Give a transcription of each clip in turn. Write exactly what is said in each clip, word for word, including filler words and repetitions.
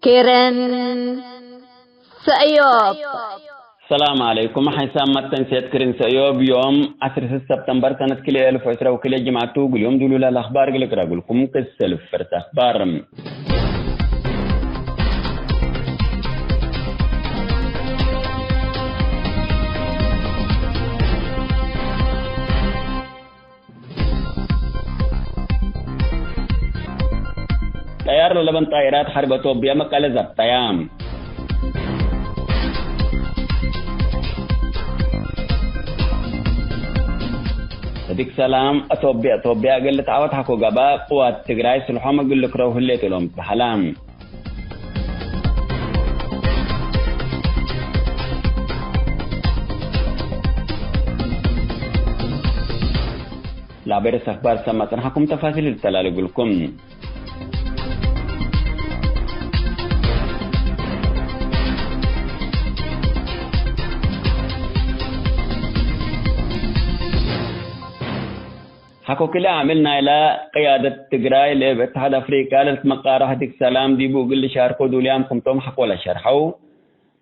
ክርን ሰእዮብ። ሰላም ዐለይኩም። ሐይሳም መተንሴት ክርን ሰእዮብ ዮም ዐስር ሰብተምበር ሰነት ክልኤ አልፍ ወዕስራ ወክልኤ ጅምዐቱ፣ እግል ዮም ዱሉል አልአኽባር እግል እቅረብልኩም ክሰል ፈርስ አኽባር። ጠያር ለለበን ጣይራት ሐርብ አቶብያ መቀለ ዘብጠያ። ህድግ ሰላም አቶብያ፣ አቶብያ እግል ልትዓወት ሐቆ ገብአ፣ ቅዋት ትግራይ ስልሖም እግል ልክረው ህሌት እሎም ትበሀላ። ለአቤ ርእስ አኽባር ሰመ ጽንሐኩም ተፋሲል ልተላሊ እግልኩም። ሐቆ ክለ አምዕል ናይለ ቅያደት ትግራይ ለእብ እትሓድ አፍሪቃ ለልትመቃረሕ ህድግ ሰላም ዲቡ እግል ልሻርኮ ዱልያም ክምቶም ሐቆ ለሸርሐው፣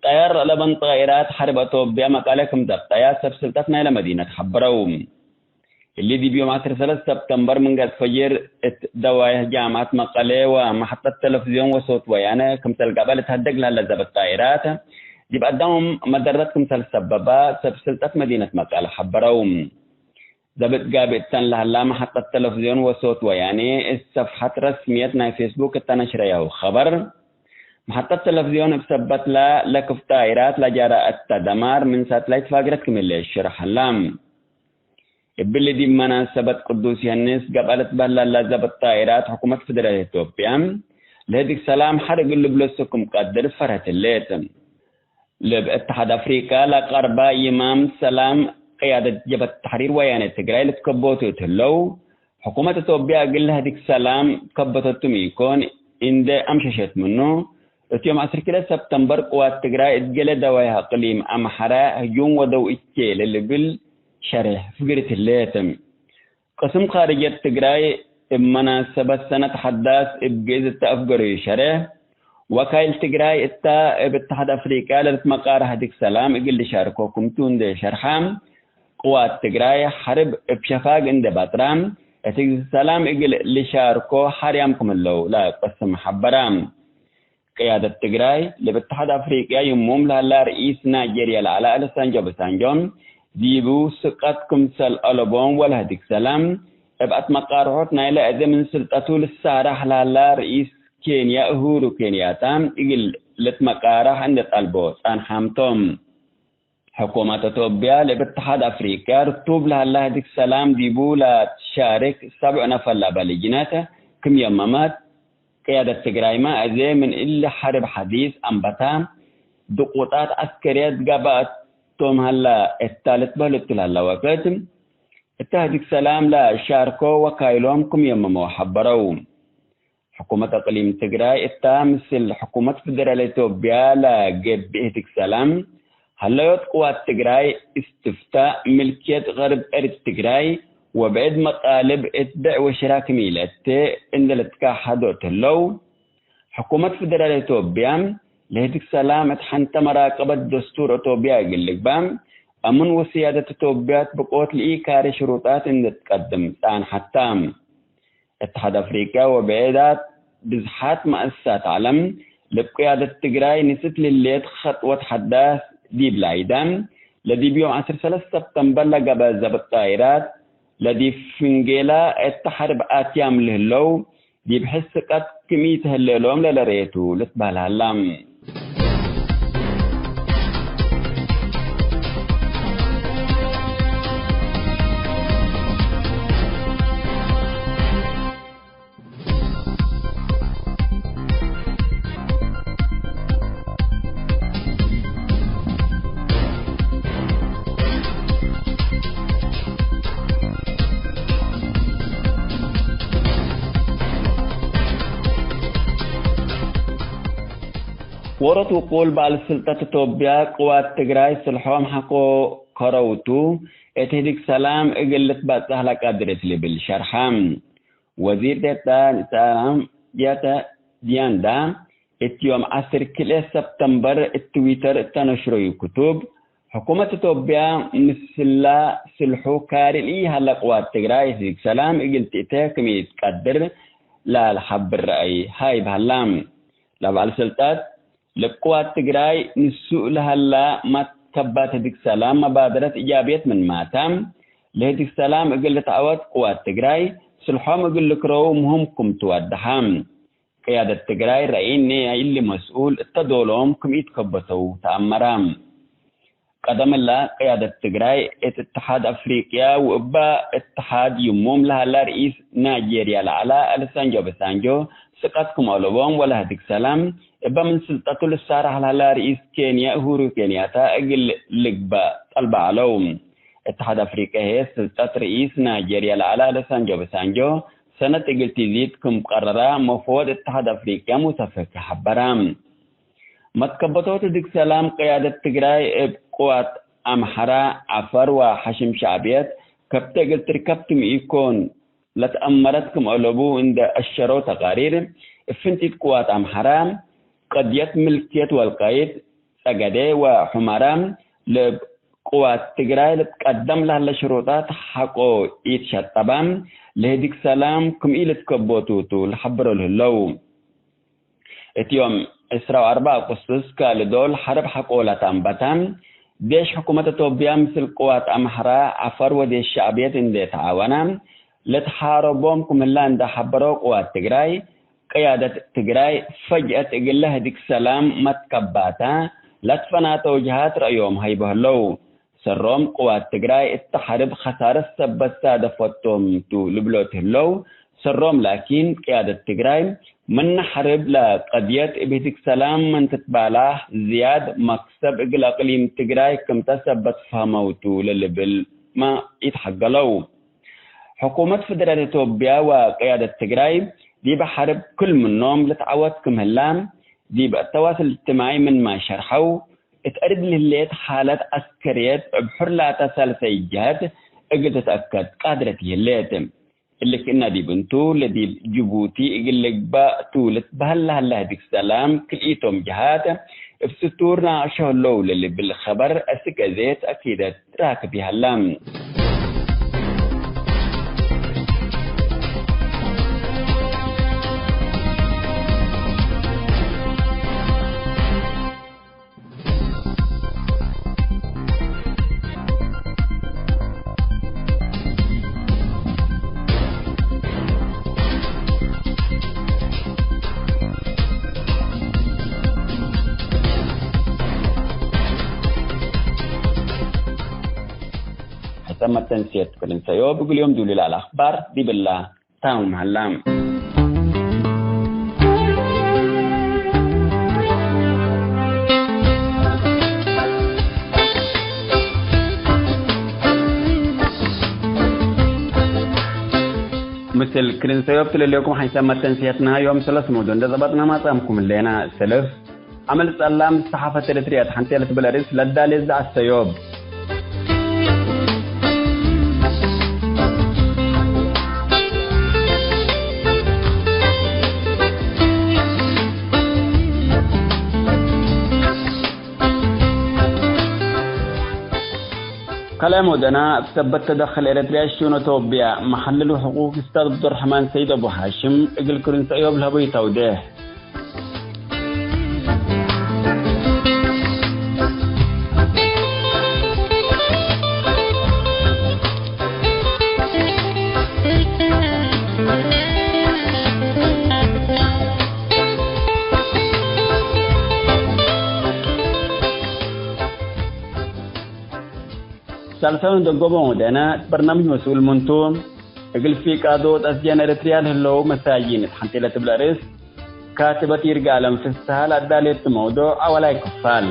ጠያር ለበን ጣይራት ሐርብ አቶብያ መቀለ ክም ዘብጠያ ሰብ ስልጠት ናይለ መዲነት ሐበረው። እሊ ዲብ ዮም ዐስር ሰለስ ሰብተምበር ምን ገጽ ፈጅር እት ደዋይሕ ጃምዐት መቀለ ወመሐጠት ተለፍዝዮን ወሶት ወያነ ክምሰል ገብአ ልትሀደግ ለሀለ ዘብጥ ጣይራት፣ ዲብ አዳም መደረት ክምሰል ሰበባ ሰብ ስልጠት መዲነት መቀለ ሐበረው። ዘብጥ ጋብእ እተን ለሀላ መሐጠት ተለፍዝዮን ወሶት ወያኔ እት ሰፍሐት ረስምየት ናይ ፌስቡክ እተ ነሽረያሁ ኸበር፣ መሐጠት ተለፍዝዮን እብ ሰበትላ ለክፍ ጣይራት ለጃረ እተ ደማር ምን ሳትላይት ፋግረት ክም ህሌ ሽርሐላ። እብሊ ዲብ መናሰበት ቅዱስ ዮሐንስ ገብአ ልትበህል ለዘብጥ ጣይራት ሕኩመት ፌደራል ኢትዮጵያ ለህድግ ሰላም ሐር እግል ልብለሱ ክም ቀድር ፈርሀት ህሌት። ለእብ እትሓድ አፍሪቀ ለቀርበ ይማም ሰላም ቅያደት ጀብሀት ተሕሪር ወያኔ ትግራይ ልትከቦቱ እት ህለው፣ ሕኩመት ኢትዮጵያ እግል ለህድግ ሰላም ከበተቱ ሚ ኢኮን እንዴ አምሸሸት ምኑ፣ እት ዮም ዐስር ክልኤ ሰብተምበር ቅዋት ትግራይ እት ገሌ ደዋይሕ እቅሊም አምሐረ ህጁም ወደው እቼ ለልብል ሸሬሕ ፍግርት ህሌት። ቅስም ካርጀት ትግራይ እብ መናሰበት ሰነት ሐዳስ እብ ግእዝ እተ አፍገረዩ ሸሬሕ፣ ወካይል ትግራይ እተ እብ እትሓድ አፍሪቀ ለልትመቃረሕ ህድግ ሰላም እግል ልሻርኮ ክምቱ እንዴ ሸርሐ፣ ቅዋት ትግራይ ሐርብ እብ ሸፋግ እንዴ ባጥራ፣ እት ህድግ ሰላም እግል ልሻርኮ ሐርያም ክም ህለው ለቅስም ሐበረ። ቅያደት ትግራይ፣ ለእብ እትሓድ አፍሪቅያ ይሙም ለሀላ ርኢስ ናይጄርያ ለዐለ ኦሉሰንጆ ኦባሳንጆ፣ ዲቡ ስቀት ክምሰል አለቦም ወለህድግ ሰላም፣ እብ አትመቃርሖት ናይለ አዜ ምን ስልጠቱ ልሳረሕ ለሀላ ርኢስ ኬንያ እሁሩ ኬንያታ እግል ልትመቃረሕ እንዴ ጠልቦ ጸንሐም ቶም። ሕኩመት አቶብያ ለእብ እትሓድ አፍሪቅያ ርቱብ ለሀላ ህድግ ሰላም ዲቡ ለትሻርክ ሰብዕ ነፈር ለበ ልጅነት ክም የመመት፣ ቅያደት ትግራይመ አዜ ምን እሊ ሐርብ ሐዲስ አንበታ ድቁጣት ዐስከርየት ገብአት ቶም ሀላ እተ ልትበህል እቱ ለሀላ ወቅት፣ እተ ህድግ ሰላም ለሻርኮ ወካይሎም ክም የመመው ሐበረው። ሕኩመት እቅሊም ትግራይ እታ ምስል ሕኩመት ፌደራል ኢትዮጵያ ለገብእ ህድግ ሰላም፣ ሀለዮት ቅዋት ትግራይ፣ እስትፍታእ፣ ምልክየት ገርብ ኤርት ትግራይ ወብዕድ መጣልብ እት ብዕ ወሽራ ክም ኢለተ እንዴ ልትካሐዶ እት ህለው፣ ሕኩመት ፌደራል ኢትዮጵያ ለህድግ ሰላም እት ሐንተ መራቀበት ደስቱር ኢትዮጵያ እግል ልግባእ፣ አምን ወስያደት ኢትዮጵያ እት ብቆት ለኢካሪ ሽሩጣት እንዴ ትቀድም ጸንሐታ። እትሓድ አፍሪቅያ ወብዕዳት ብዝሓት መአሰሳት ዐለም፣ ለእብ ቅያደት ትግራይ ንስት ለህሌት ኸጥወት ሐዳስ ዲብ ላይዳ፣ ለዲብ ዮም ዐስር ሰለስ ሰብተምበር ለገብአ ዘብጥ ጣይራት፣ ለዲብ ፍንጌላ እተ ሐርብ አትያም ለህለው፣ ዲብ ሕስቀት ክም ኢተህሌሎም ለለርኤቱ ልትበህል ሀላ። ዎሮት ውቁል በዐል ስልጠት ኢትዮጵያ ቅዋት ትግራይ ስልሖም ሐቆ ከረውቱ እት ህድግ ሰላም እግል ልትበጸሕ ለቀድር እት ልብል ሸርሐ። ወዚር ዴኤታ ሰላም ዲያተ ዲያንዳ እት ዮም ዐስር ክልኤ ሰብተምበር እት ትዊተር እተ ነሽረዩ ክቱብ፣ ሕኩመት ኢትዮጵያ ምስላ ስልሑ ካሪ ለኢሀለ ቅዋት ትግራይ ህዝግ ሰላም እግል ትእተ ክም ኢትቀድር ለልሐብር ረአይ ሀይብ ሀላ። ለበዐል ስልጠት ለቅዋት ትግራይ ንሱእ ለሀላ መትከባት ህድግ ሰላም መባደረት እጃብየት ምንማተ፣ ለህድግ ሰላም እግል ልትዐወት ቅዋት ትግራይ ስልሖም እግል ልክረው ምህም ክም ትወደሐ። ቅያደት ትግራይ ረአይኒ እሊ መስኡል እተ ዶሎም ክም ኢትከበተው ተአመረ። ቀደም እለ ቅያደት ትግራይ እት እትሓድ አፍሪቅያ ወእበ እትሓድ ይሙም ለሀላ ርኢስ ናይጄርያ ለዐለ አለሳንጆ ኦባሳንጆ ስቀት ክም አለቦም ወለህድግ ሰላም እበ ምን ስልጠቱ ልሳረሕ ለሀላ ርኢስ ኬንያ እሁሩ ኬንያታ እግል ልግበእ ጠልበ ዐለው። እትሓድ አፍሪቅያ ህዬ ስልጠት ርኢስ ናይጄርያ ለዐለ አለሳንጆ ኦባሳንጆ ሰነት እግል ትዚድ ክም ቀረራ መፍወድ እትሓድ አፍሪቅያ ሙሰ ፈኪ ሐበረ። መትከበቶት ህድግ ሰላም ቅያደት ትግራይ እብ ቅዋት አምሐራ፣ ዐፈር ወሐሽም ሸዕብየት ከብተ እግል ትርከብ ትም ኢኮን ለትአመረት ክም አለቡ እንደ አሸረው ተቃሪር፣ እብ ፍንቲት ቅዋት አምሐራ፣ ቀድየት ምልክየት ወልቃይት ጸገዴ ወሑመራ ለእብ ቅዋት ትግራይ ልትቀደም ለሀለ ሽሩጣት ሐቆ ኢትሸጠበ፣ ለህድግ ሰላም ክም ኢልትከቦቱ ቱ ለሐብሮ ለህለው። እት ዮም ዕስራ ወአርበዕ አቁስጥስ ካልእ ዶል ሐርብ ሐቆ ለተአንበተ፣ ዴሽ ሕኩመት ኢትዮጵያ ምስል ቅዋት አምሐራ፣ ዐፈር ወዴሽ ሸዕብየት እንዴ ተዓወነ፣ ለትሓረቦም ክም ህላ እንዴ ሐበረው ቅዋት ትግራይ፣ ቅያደት ትግራይ ፈጅአት እግለ ህድግ ሰላም መትከባተ ለትፈናተው ጀሃት ረአዮም ሀይቦ ህለው። ሰሮም ቅዋት ትግራይ እተ ሐርብ ከሳረት ሰበት ሳደፈቶም ቱ ልብሎ እት ህለው፣ ሰሮም ላኪን ቅያደት ትግራይ ምነ ሐርብ ለቀድየት እብ ህድግ ሰላም ምን ትትባላህ ዝያድ መክሰብ እግል አቅሊም ትግራይ ክምተ ሰበት ፈሀመው ቱ ለልብልመ ኢትሐገለው። ሕኩመት ፌደራል ኢትዮጵያ ወቅያደት ትግራይ ዲበ ሐርብ ክል ምኖም ልትዐወት ክም ህላ ዲብ አተዋስል እጅትማዒ ምንመ ሸርሐው፣ እት አርድ ለህሌት ሓለት ዐስከርየት እብ ሑር ላተ ሳልሰይ ጀሀት እግል ትትአከድ ቃድረት ይህሌት። እሊ ክእነ ዲብ እንቱ፣ ለዲብ ጅቡቲ እግል ልግበእ ቱ ልትበህል ለሀለ ህድግ ሰላም ክልኢቶም ጀሃት እብ ስቱር ናቅሾ ህለው ለልብል ኸበር አስክ አዜት አኪደት ራክብ ይሀለ። ሕሰመት ተንስየት ክርን ሰእዮብ እግል ዮም ዱሉል አልአክባር ዲብላ ታውም ሀላ። ምስል ክርን ሰእዮብ ትለሌኩም ሐይሰመት ተንስየትና ዮም ሰለስ ሙዱ እንደ ዘበጥና ማጻምኩም ህሌና። ሰልፍ አምዕል ጸላም ሰሓፈት ኤረትርያ እት ሐንቴ ለትብል አርእስ ለዳሌ ዘአሰዮብ። ከልአም ወደና እብ ሰበት ተደክል ኤረትርያ ሹኡን አቶብያ መሐልል ወሕቁቅ እስታዝ ዐብዱረሕማን ሰይድ አቡ ሐሽም እግል ክርን ሰእዮብ ለሀበዩ ተውዴሕ። ሳልሳዩን ደጎቦም ወደና እት በርናምጅ መስኡል ምንቱ፣ እግል ፊቃዶ ወጠስጀን ኤረትርያ ለህለው መሳጂን እት ሐንቴ ለትብል አርእስ፣ ካትበት ይርጋለም ፍስሐ ለአዳሌቱ መውዱዕ አወላይ ክፋል።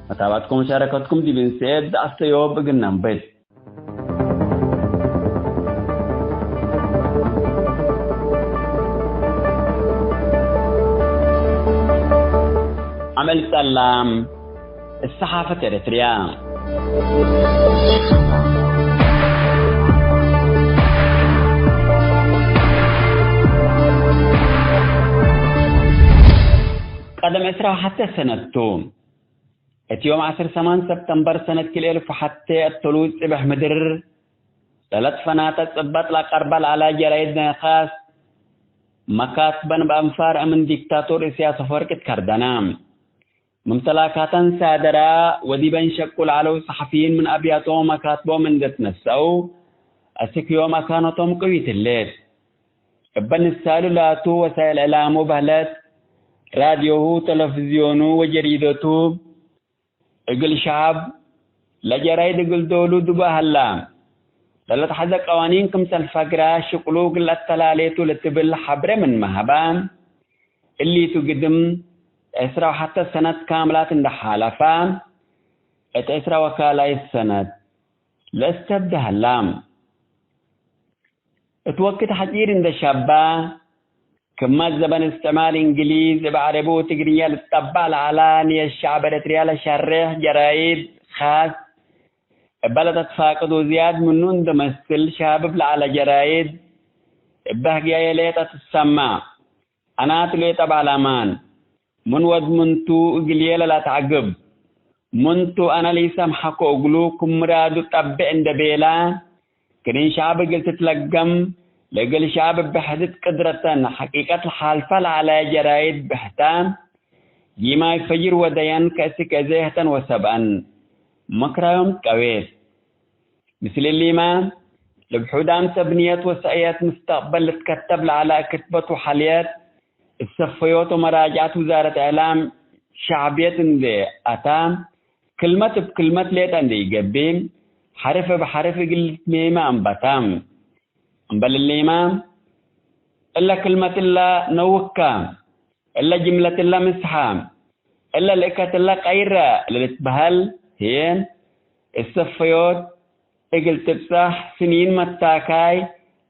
መታባትኩም ወሻረከትኩም ዲብ እንሰኤ ደአሰዮብ እግል ነንብት። መልጸላም፣ እሰሓፈት ኤረትርያ። ቀደም ዕስራ ወሐተ ሰነት ቱ። እት ዮም ዐስር ሰማን ሰብተምበር ሰነት ክልኤ እልፍ ወሐቴ እተሉ ጽብሕ ምድር ለለትፈናተ ጽበጥ ለቀርበ ለዐለ ጀራይድ ናይ ካስ መካትበን እብ አንፋር እምን ዲክታቶር እስያስ አፈወርቂ ትከርደነ። መምተላካተን ሳደራ ወዲበን ሸቁ ለዐለው ሰሐፊይን ምን አብያቶም መካትቦም እንዴ ትነሰአው፣ አስክ ዮም አካነቶም ቅዊት ህሌት። እበ ንሳሉ ላቱ ወሳይል እዕላሙ በህለት፣ ራድዮሁ፣ ተለፍዝዮኑ ወጀሪደቱ እግል ሸዐብ ለጀራይድ እግል ዶሉ ድቡእ ሀላ። ለለትሐዘ ቀዋኒን ክምሰል ፈግራ ሽቅሉ እግል አተላሌቱ ልትብል ሐብሬ ምንመ ሀባ፣ እሊቱ ግድም ዕስራ ወሐተ ሰነት ካምላት እንደ ሓለፋ፣ እት ዕስራ ወካልኣይት ሰነት ለእስተብደ ሀላ። እት ወክድ ሐጪር እንደ ሸባ፣ ክመ ዘበን እስትዕማር እንግሊዝ እብ ዐረቢ ወትግርኛ ልትጠባዕ ለዐላ ንየት ሸዐብ ኤረትርያ ለሸሬሕ ጀራይድ ካስ፣ እበ ለተትፋቅድ ወዝያድ ምኑ እንደ መስል ሻብብ ለዐለ ጀራይድ፣ እበ ህግያየ ሌጠ ትሰማዕ። አናት ሌጠ በዐላማን፣ ምን ወድ ምንቱ እግልዬ ለለአትዐግብ፣ ምንቱ አነ ለኢሰምሐኮ እግሉ ክም ምራዱ ጠቤዕ እንደ ቤላ፣ ክርን ሸዐብ እግል ትትለገም፣ ለእግል ሸዐብ እብ ሕድት ቅድረተን ሐቂቀት ለሓልፋ ለዐለ ጀራይድ ብሕታ፣ ጊማይ ፈጅር ወደየን ከእስክ እዜ ህተን ወሰብአን፣ ምክራዮም ትቀዌት። ምስል እሊመ፣ ለብሑዳም ሰብ ንየት ወሰእየት ምስተቅበል ልትከተብ ለዐለ ክትበት ወሐልየት፣ እሰፈዮት ወመራጅዐት ውዛረት እዕላም ሸዕብየት እንዴ አታ፣ ክልመት እብ ክልመት ሌጠ እንዴ ኢገብእ፣ ሐርፍ እብ ሐርፍ እግል ልትሜመ አንበታ። እምበል እሊመ፣ እለ ክልመት እለ ነውካ፣ እለ ጅምለት እለ ምስሐ፣ እለ ልእከት እለ ቀይረ ለልትበሀል ህዬ፣ እሰፈዮት እግል ትብጸሕ ስኒን መታካይ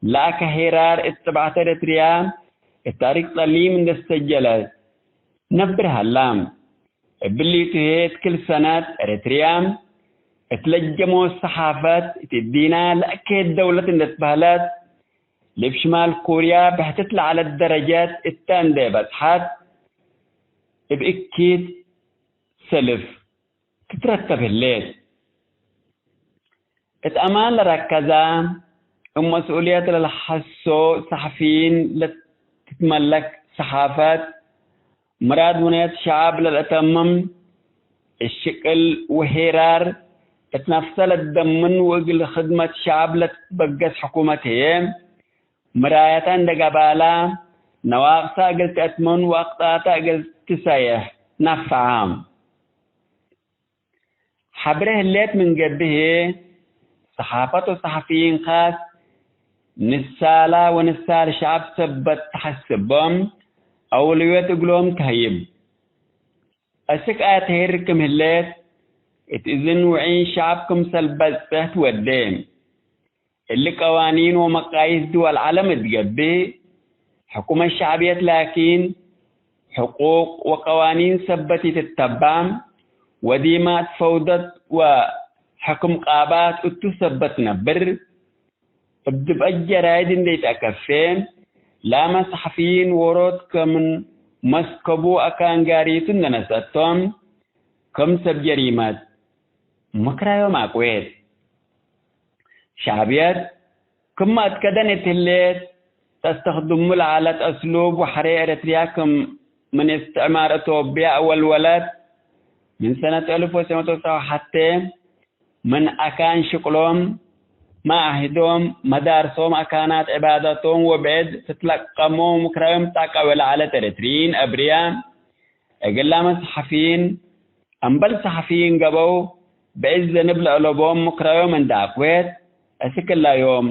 ለአከ ሄራር እት ጥብዐት ኤረትርያ እት ታሪክ ጸሊም እንዴ ትሰጀለት ነብር ሀላ። እብሊቱ ህዬ እት ክል ሰነት ኤረትርያ እት ለጀሞት ሰሓፈት እት እዲና ለእኬት ደውለት እንዴ ትበህለት፣ ለእብ ሽማል ኮርያ ብሕትት ለዐለት ደረጀት እተ እንዴ በጽሐት፣ እብ እኪት ሰልፍ ትትረተብ ህሌት። እት አማን ለረከዘ፣ እብ መስኡልየት ለልሐሶ ሰሐፊይን ለትትመለክ ሰሓፈት፣ ምራድ ውንየት ሸዐብ ለልአተምም፣ እሽቅል ወሄራር እት ነፍሰ ለትደምን ወእግል ክድመት ሸዐብ ለትትበገስ ሕኩመት ህዬ፣ ምራየተ እንዴ ገባላ፣ ነዋቅሰ እግል ተአትመን ወአቅጣተ እግል ትሰየሕ ነፍዐ። ሐብሬ ህሌት ምን ገብእ፣ ሰሓፈት ወሰሐፊይን ካስ ንሳላ ወንሳል ሸዐብ ሰበት ተሐስቦም፣ አውልዮት እግሎም ተህይብ። አስክ አተሄር ክም ህሌት፣ እት እዝን ውዒን ሸዐብ ክምሰል በጽሕ ትወዴ። እሊ ቀዋኒን ወመቃይስ ድወል ዐለም እት ገብእ፣ ሕኩመት ሸዕብየት ላኪን፣ ሕቁቅ ወቀዋኒን ሰበት ኢትተባም፣ ወዲማት ፈውደት ወሕክም ቃባት እቱ ሰበት ነብር፣ እብ ድብአት ጀራይድ እንዴ ኢተአከፌ፣ ላመ ሰሐፊይን ዎሮት ከምን መስከቡ አካን ጋሪቱ እንዴ ነስአቶም፣ ክም ሰብ ጀሪመት ምክራዮም አቅዌት። ሸዕብየት ክም አትከደን እት ህሌት፣ ተስተክድሙ ለዐለት አስሉብ ወሐሬ ኤረትርያ ክም ምን እስትዕማር እቶብያ አወልወለት፣ ምን ሰነት አልፍ ወትሰዕ መቱ ወትስዓ ወሐቴ፣ ምን አካን ሽቅሎም፣ መዓህዶም፣ መዳርሶም፣ አካናት ዕባደቶም ወብዕድ ትትለቀሞ ምክራዮም ጣቀወ ለዐለት ኤረትርዪን አብርያ፣ እግላመ ሰሐፊይን፣ አምበል ሰሐፊይን ገበው ብዕድ ዘንብ ለአለቦም ምክራዮም እንዴ አቅዌት፣ እስክ እላ ዮም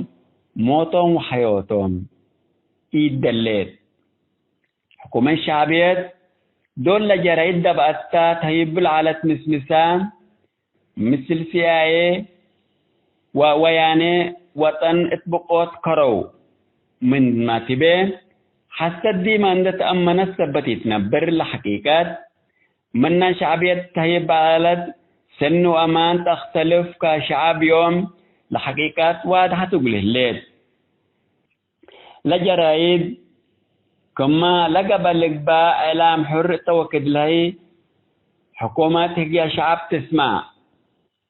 ሞቶም ወሐዮቶም ኢደሌት። ሕኩመት ሸዕብየት ዶል ለጀራይድ ደብአታ ተህይቡ ለዐለት ምስምሳ፣ ምስል ሲአይኤ ወወያኔ ወጠን እት ብቆት ከረው ምንመ ትቤ፣ ሐሰት ዲመ እንዴ ተአመነት ሰበት ኢትነብር። ለሐቂቀት፣ ምነ ሸዕብየት ተህይብ በዐለት፣ ሰኒ ወአማን ተክተልፍ፣ ከሸዐብ ዮም ለሐቂቀት ዋድሐት እግል ህሌት። ለጀራይድ ክመ ለገብአ ልግባእ እዕላም ሑር እተ ወክድ ለህይ፣ ሕኩመት ህግየ ሸዐብ ትስመዕ።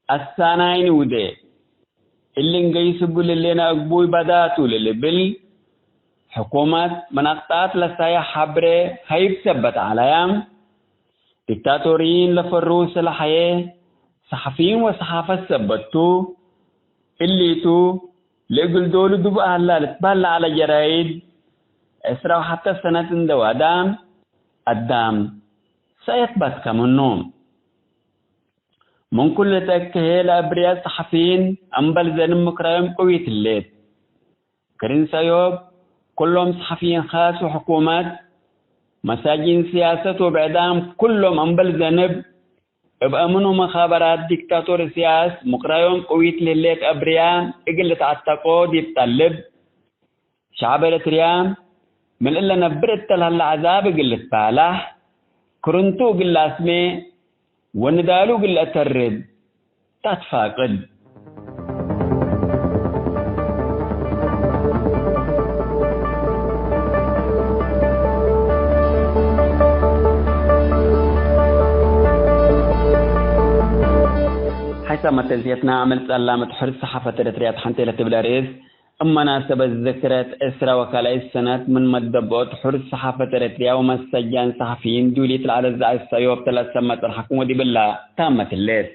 አሳናይን ውዴ። እሊ እንገይስ እግል ህሌነ እግቡይ በዳቱ ለልብል ሕኩመት፣ ምን አቅጣት ለሳየ ሐብሬ ሀይብ ሰበት ዐለያ። ዲክታቶርይን ለፈሩ ስለሐየ ሰሐፊይን ወሰሓፈት ሰበት ቱ። እሊቱ፣ ለእግል ዶሉ ዱብ አህላ ልትበህል ለዐለ ጀራይድ፣ ዕስራ ወሐተ ሰነት እንደ ዋዳ፣ አዳም ሰእየት ባትከ ምኑ። ምን ኩሉ ተክሄ ለአብርያት ሰሐፊይን እምበል ዘንብ ምክራዮም ቅዊት ህሌት። ክርን ሰእዮብ፣ ኩሎም ሰሐፊይን ኻስ ወሕኩመት፣ መሳጂን ስያሰት ወብዕዳም ኩሎም እምበል ዘንብ፣ እብ አምን ወመኻበራት ዲክታቶር እስያስ ምክራዮም ቅዊት ለህሌት አብርያ እግል ልትዐተቆ ዲብ ጠልብ፣ ሸዐብ ኤረትርያ ምን እለ ነብር እተ ለሀለ ዐዛብ እግል ልትባላሕ፣ ክርንቱ እግል ለአስሜ ወንዳሉ እግል ለአተርድ ተአትፋቅድ። ሐሳብ መተንስየትና፣ አመል ጸላመት ሑር ሰሓፈት ኤረትርያ ተሐንቴ ለትብል አርእስ፣ እብ መናሰበት ዝክረት ዕስራ ወካልኣይ ሰነት ምን መደብኦት ሑር ሰሓፈት ኤረትርያ ወመሰጃን ሰሓፊይን ዱሊት ለዐለት ዘዐት ሰእዮብ ተለሰመ ጸንሐኩም ወዲብላ ታመት ህሌት።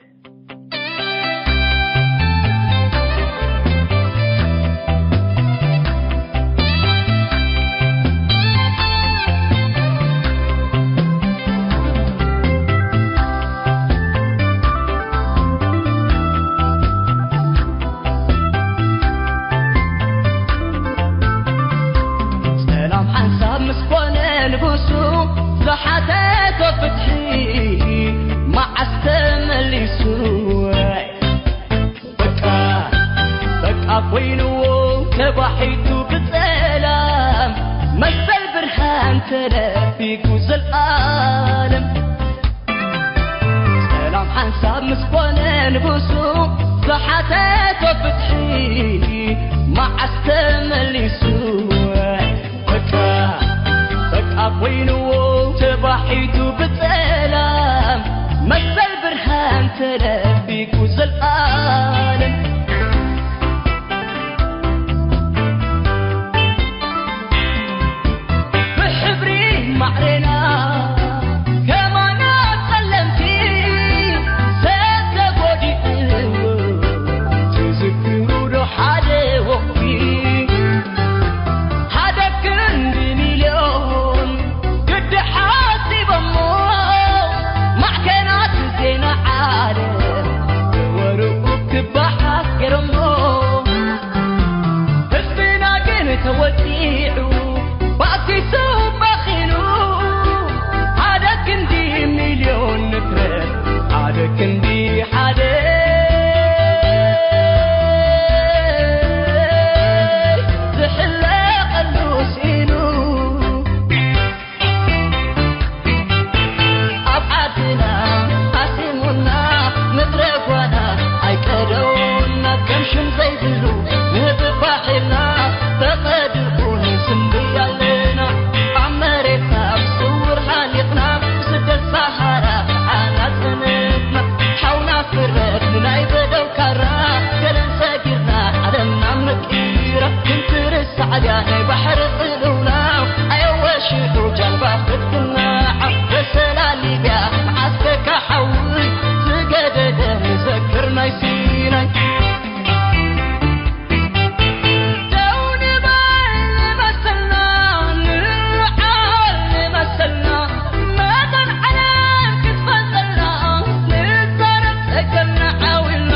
ሰላም ሓንሳብ ምስ ኮነ ንጉሱ፣ ዝሓተቶ ፍትሒ መዓስ ተመሊሱ? በቃ በቃ ኮይንዎ ተባሒቱ ብጸላም፣ መሰል ብርሃን ተነፊጉ ዘልኣለም። ሰላም ሓንሳብ ምስ ኮነ ንጉሱ፣ ዝሓተቶ ፍትሒ መዓስ ተመሊሱ? በቃ በቃ ኮይንዎ ተባሒቱ ብጸላም፣ መሰል ብርሃን ተነፊጉ ዘልኣለም። ብሕብሪ ማዕሬና ከማና ጸለምቲ ሰብ ተጎዲኡ ትዝክሩ ዶ ሓደ ወቕቲ? ሓደ ክንዲ ሚልዮን ግዲ ሓሲቦሞ ማዕከናት ዜና ዓለም ወርኡ ክበሓት ገይሮሞ። ህዝብና ግን ተወቂዑ ባእሲሱ በኺኑ ሓደ ክንዲ ሚልዮን ንፍረት ሓደ ክንዲ ሓደ ዝሕለቐሉ ስኢኑ። ኣብ ዓድና ሃሲሙና ምድረ ጓና ኣይቀደውና ከም ሽም ዘይብሉ ንህቢ ባሕርና ተቐድቑ ንስንብይ ኣለና። ኣብ መሬትና ብስውር ሃሊቕና ብስደት ሰሃራ ዓና ጸነትና። ሓውና ፍረድ ንናይ በደው ካራ ገለን ሰጊርና ዓለምና መቂራ ክንትርሳዕ ድያ ናይ ባሕሪ ጽልውና ኣየወሽጡ ጃልባ ክትግናዓ በሰላ ሊብያ መዓስከካ ሓዊ ዝገደደ ንዘክር ናይ ሲናይ። ደው ንበል መሰልና ንዓል መሰልና መጠን ዓለም ክትፈልጠልና ንዛረብ ጸገምና ዓዊልና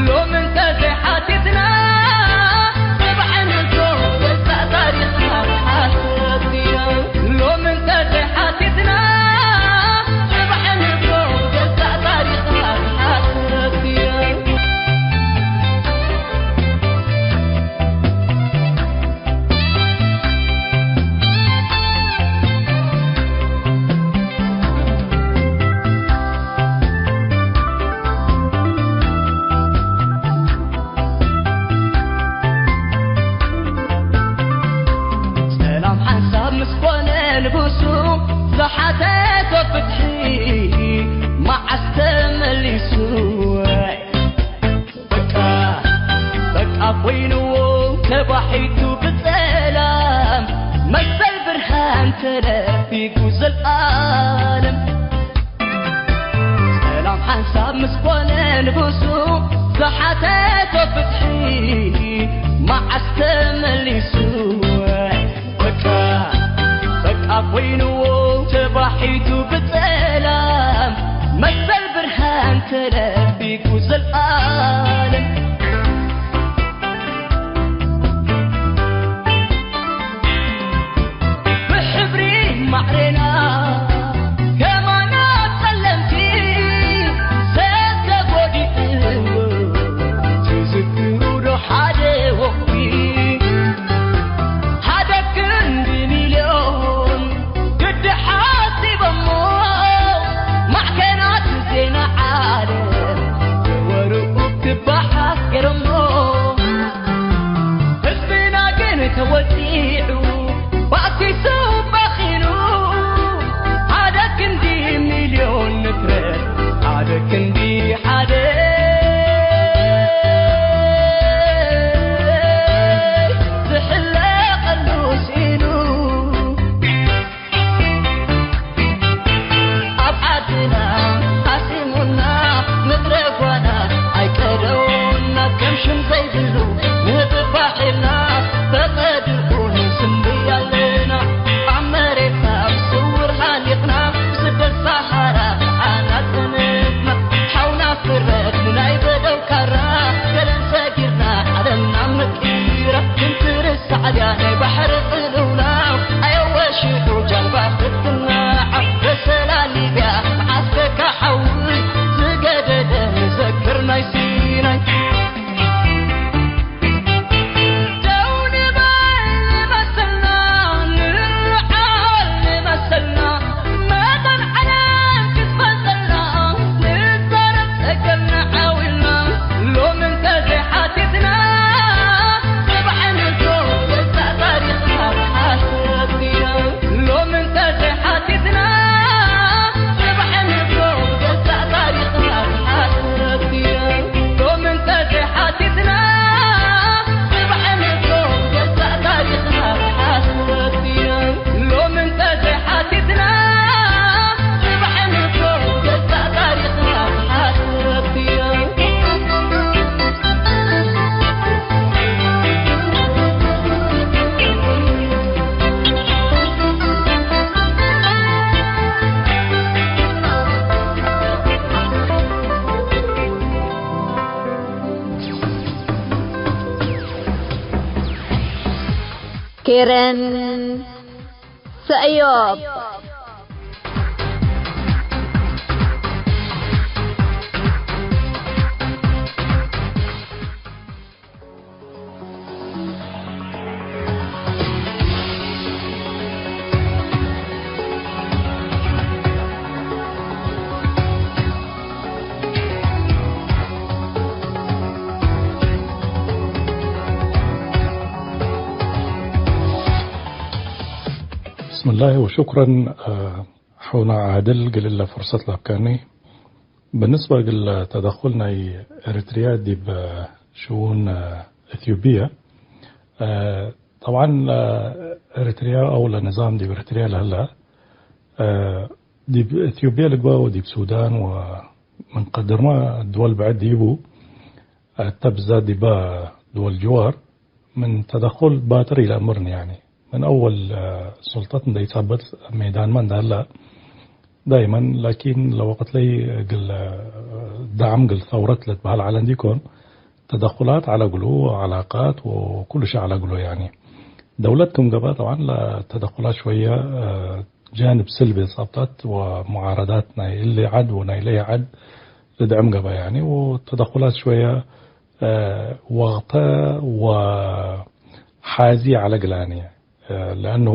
ሎም እንተ ዘይሓቲትና ጽባሕ ንጎ ገዛእ ታሪኽና ሓሰብና። ሎም እንተ ዘይሓቲትና ጽባሕ ንጎ ኮነ ንጉሱ፣ ዝሓተቶ ፍትሒ መዓስ ተመሊሱ? በቃ፣ በቃ ኮይንዎ ተባሒቱ ብጸላም፣ መሰል ብርሃን ተነፊጉ ዘልኣለም። ሰላም ሓንሳብ ምስ ኮነ ንጉሱ፣ ዝሓተቶ ፍትሒ መዓስ ተመሊሱ? በቃ፣ በቃ ኮይንዎ ተባሒቱ ብጸላም፣ መሰል ብርሃን ተነፊጉ ዘልኣለም። ብሕብሪ ማዕሬና ከማና ጸለምቲ ሰብ ተጎዲኡ ትዝክሩ ዶ ሓደ ወቕቲ? ሓደ ክንዲ ሚልዮን ግዲ ሓሲቦሞ ማዕከናት ዜና ዓለም ወርኡ ክበሓስ ገይሮሞ። ህዝብና ግን ተወዲዑ፣ ባእሲሱ በኺኑ፣ ሓደ ክንዲ ሚልዮን ንፍረት፣ ሓደ ክንዲ ሓደ ዝሕለቐሉ ስኢኑ። ኣብ ዓድና ሃሲሙና፣ ምድረ ጓና ኣይቀደውና፣ ከም ሽም ዘይብሉ ንህብብ ባሕርና፣ ተቐድርኩ ንስንብይ ኣለና። ኣብ መሬትና ብስውር ሃሊቕና፣ ብስደት ሰሃራ ዓና ጸንሕና። ሓውና ፍረት ንናይ በደው ካራ፣ ገለን ሰጊርና ዓለምና መቂራ፣ ክንትርሳዕ ድያ ናይ ባሕሪ ቅልውላው፣ ኣየወ ሽዑ ጃልባ ክትናዕ፣ በሰላ ሊብያ መዓስ ከካ ሓዊ ዝገደደ ንዘክር ናይ ሲናይ። ደው ንበል መሰልና፣ ንዓል መሰልና፣ መጠን ዓለም ክትፈልጠልና፣ ንዛረብ ጸገምና ዓዊልና። ሎሚ እንተ ዘይሓቲትና፣ ጽባሕ ንግሆ ገዛእ ታሪኽና ሓሰብና። ሎሚ እንተ ዘይሓቲትና፣ ጽባሕ ንግሆ ገዛእ ታሪኽና ሓሰብና። ሎሚ እንተ ዘይሓቲትና፣ ጽባሕ ንግሆ ገዛእ ታሪኽና ሓሰብና። ሎሚ እንተ ዘይሓቲትና፣ ጽባሕ ንግሆ ገዛእ ታሪኽና ሓሰብና። ኬረን ሰእዮብ። ብስምላሂ ወሹክረን፣ ሐውና ዓድል፣ እግል እለ ፍርሰት ለሀብካኒ። ብንስበ እግል ተደኹል ናይ ኤሪትርያ ዲብ ሽኡን እትዮጵያ፣ ጠብዓን ኤሪትርያ አው ለንዛም ዲብ ኤሪትርያ ለህለ፣ ዲብ ኢትዮጵያ ልግበእ ወዲብ ሱዳን ወምን ቀድርመ ድወል ብዕድ ዲቡ፣ እተ ብዛት ዲበ ድወል ጅዋር ምን ተደኹል ባጥር ኢለአምርኒ። ያኒ ምን አወል ሱልጠት እንዴ ኢጸበጥ ሜዳንመ እንደ ሀለ ዳይመን፣ ላኪን ለወቅት ለይ እግል ዳዕም እግል ሰውረት ለትበሀል ዐለ እንዲኮን፣ ተደኹላት ዐለ እግሉ፣ ዐላቃት ወኩሉ ሸይ ዐለ እግሉ። ያኒ ደውለት ክም ገብአ ጠብዓን ለተደኹላት ሽወየ ጃንብ ስልቢ ጸብጠት ወሙዓረዳት ናይ እሊ ዐድ ወናይ ለይ ዐድ ልድዕም ገብአ። ያኒ ወተደኹላት ሽወየ ወቅተ ወሓዚ ዐለ እግላኒ። ለአኑ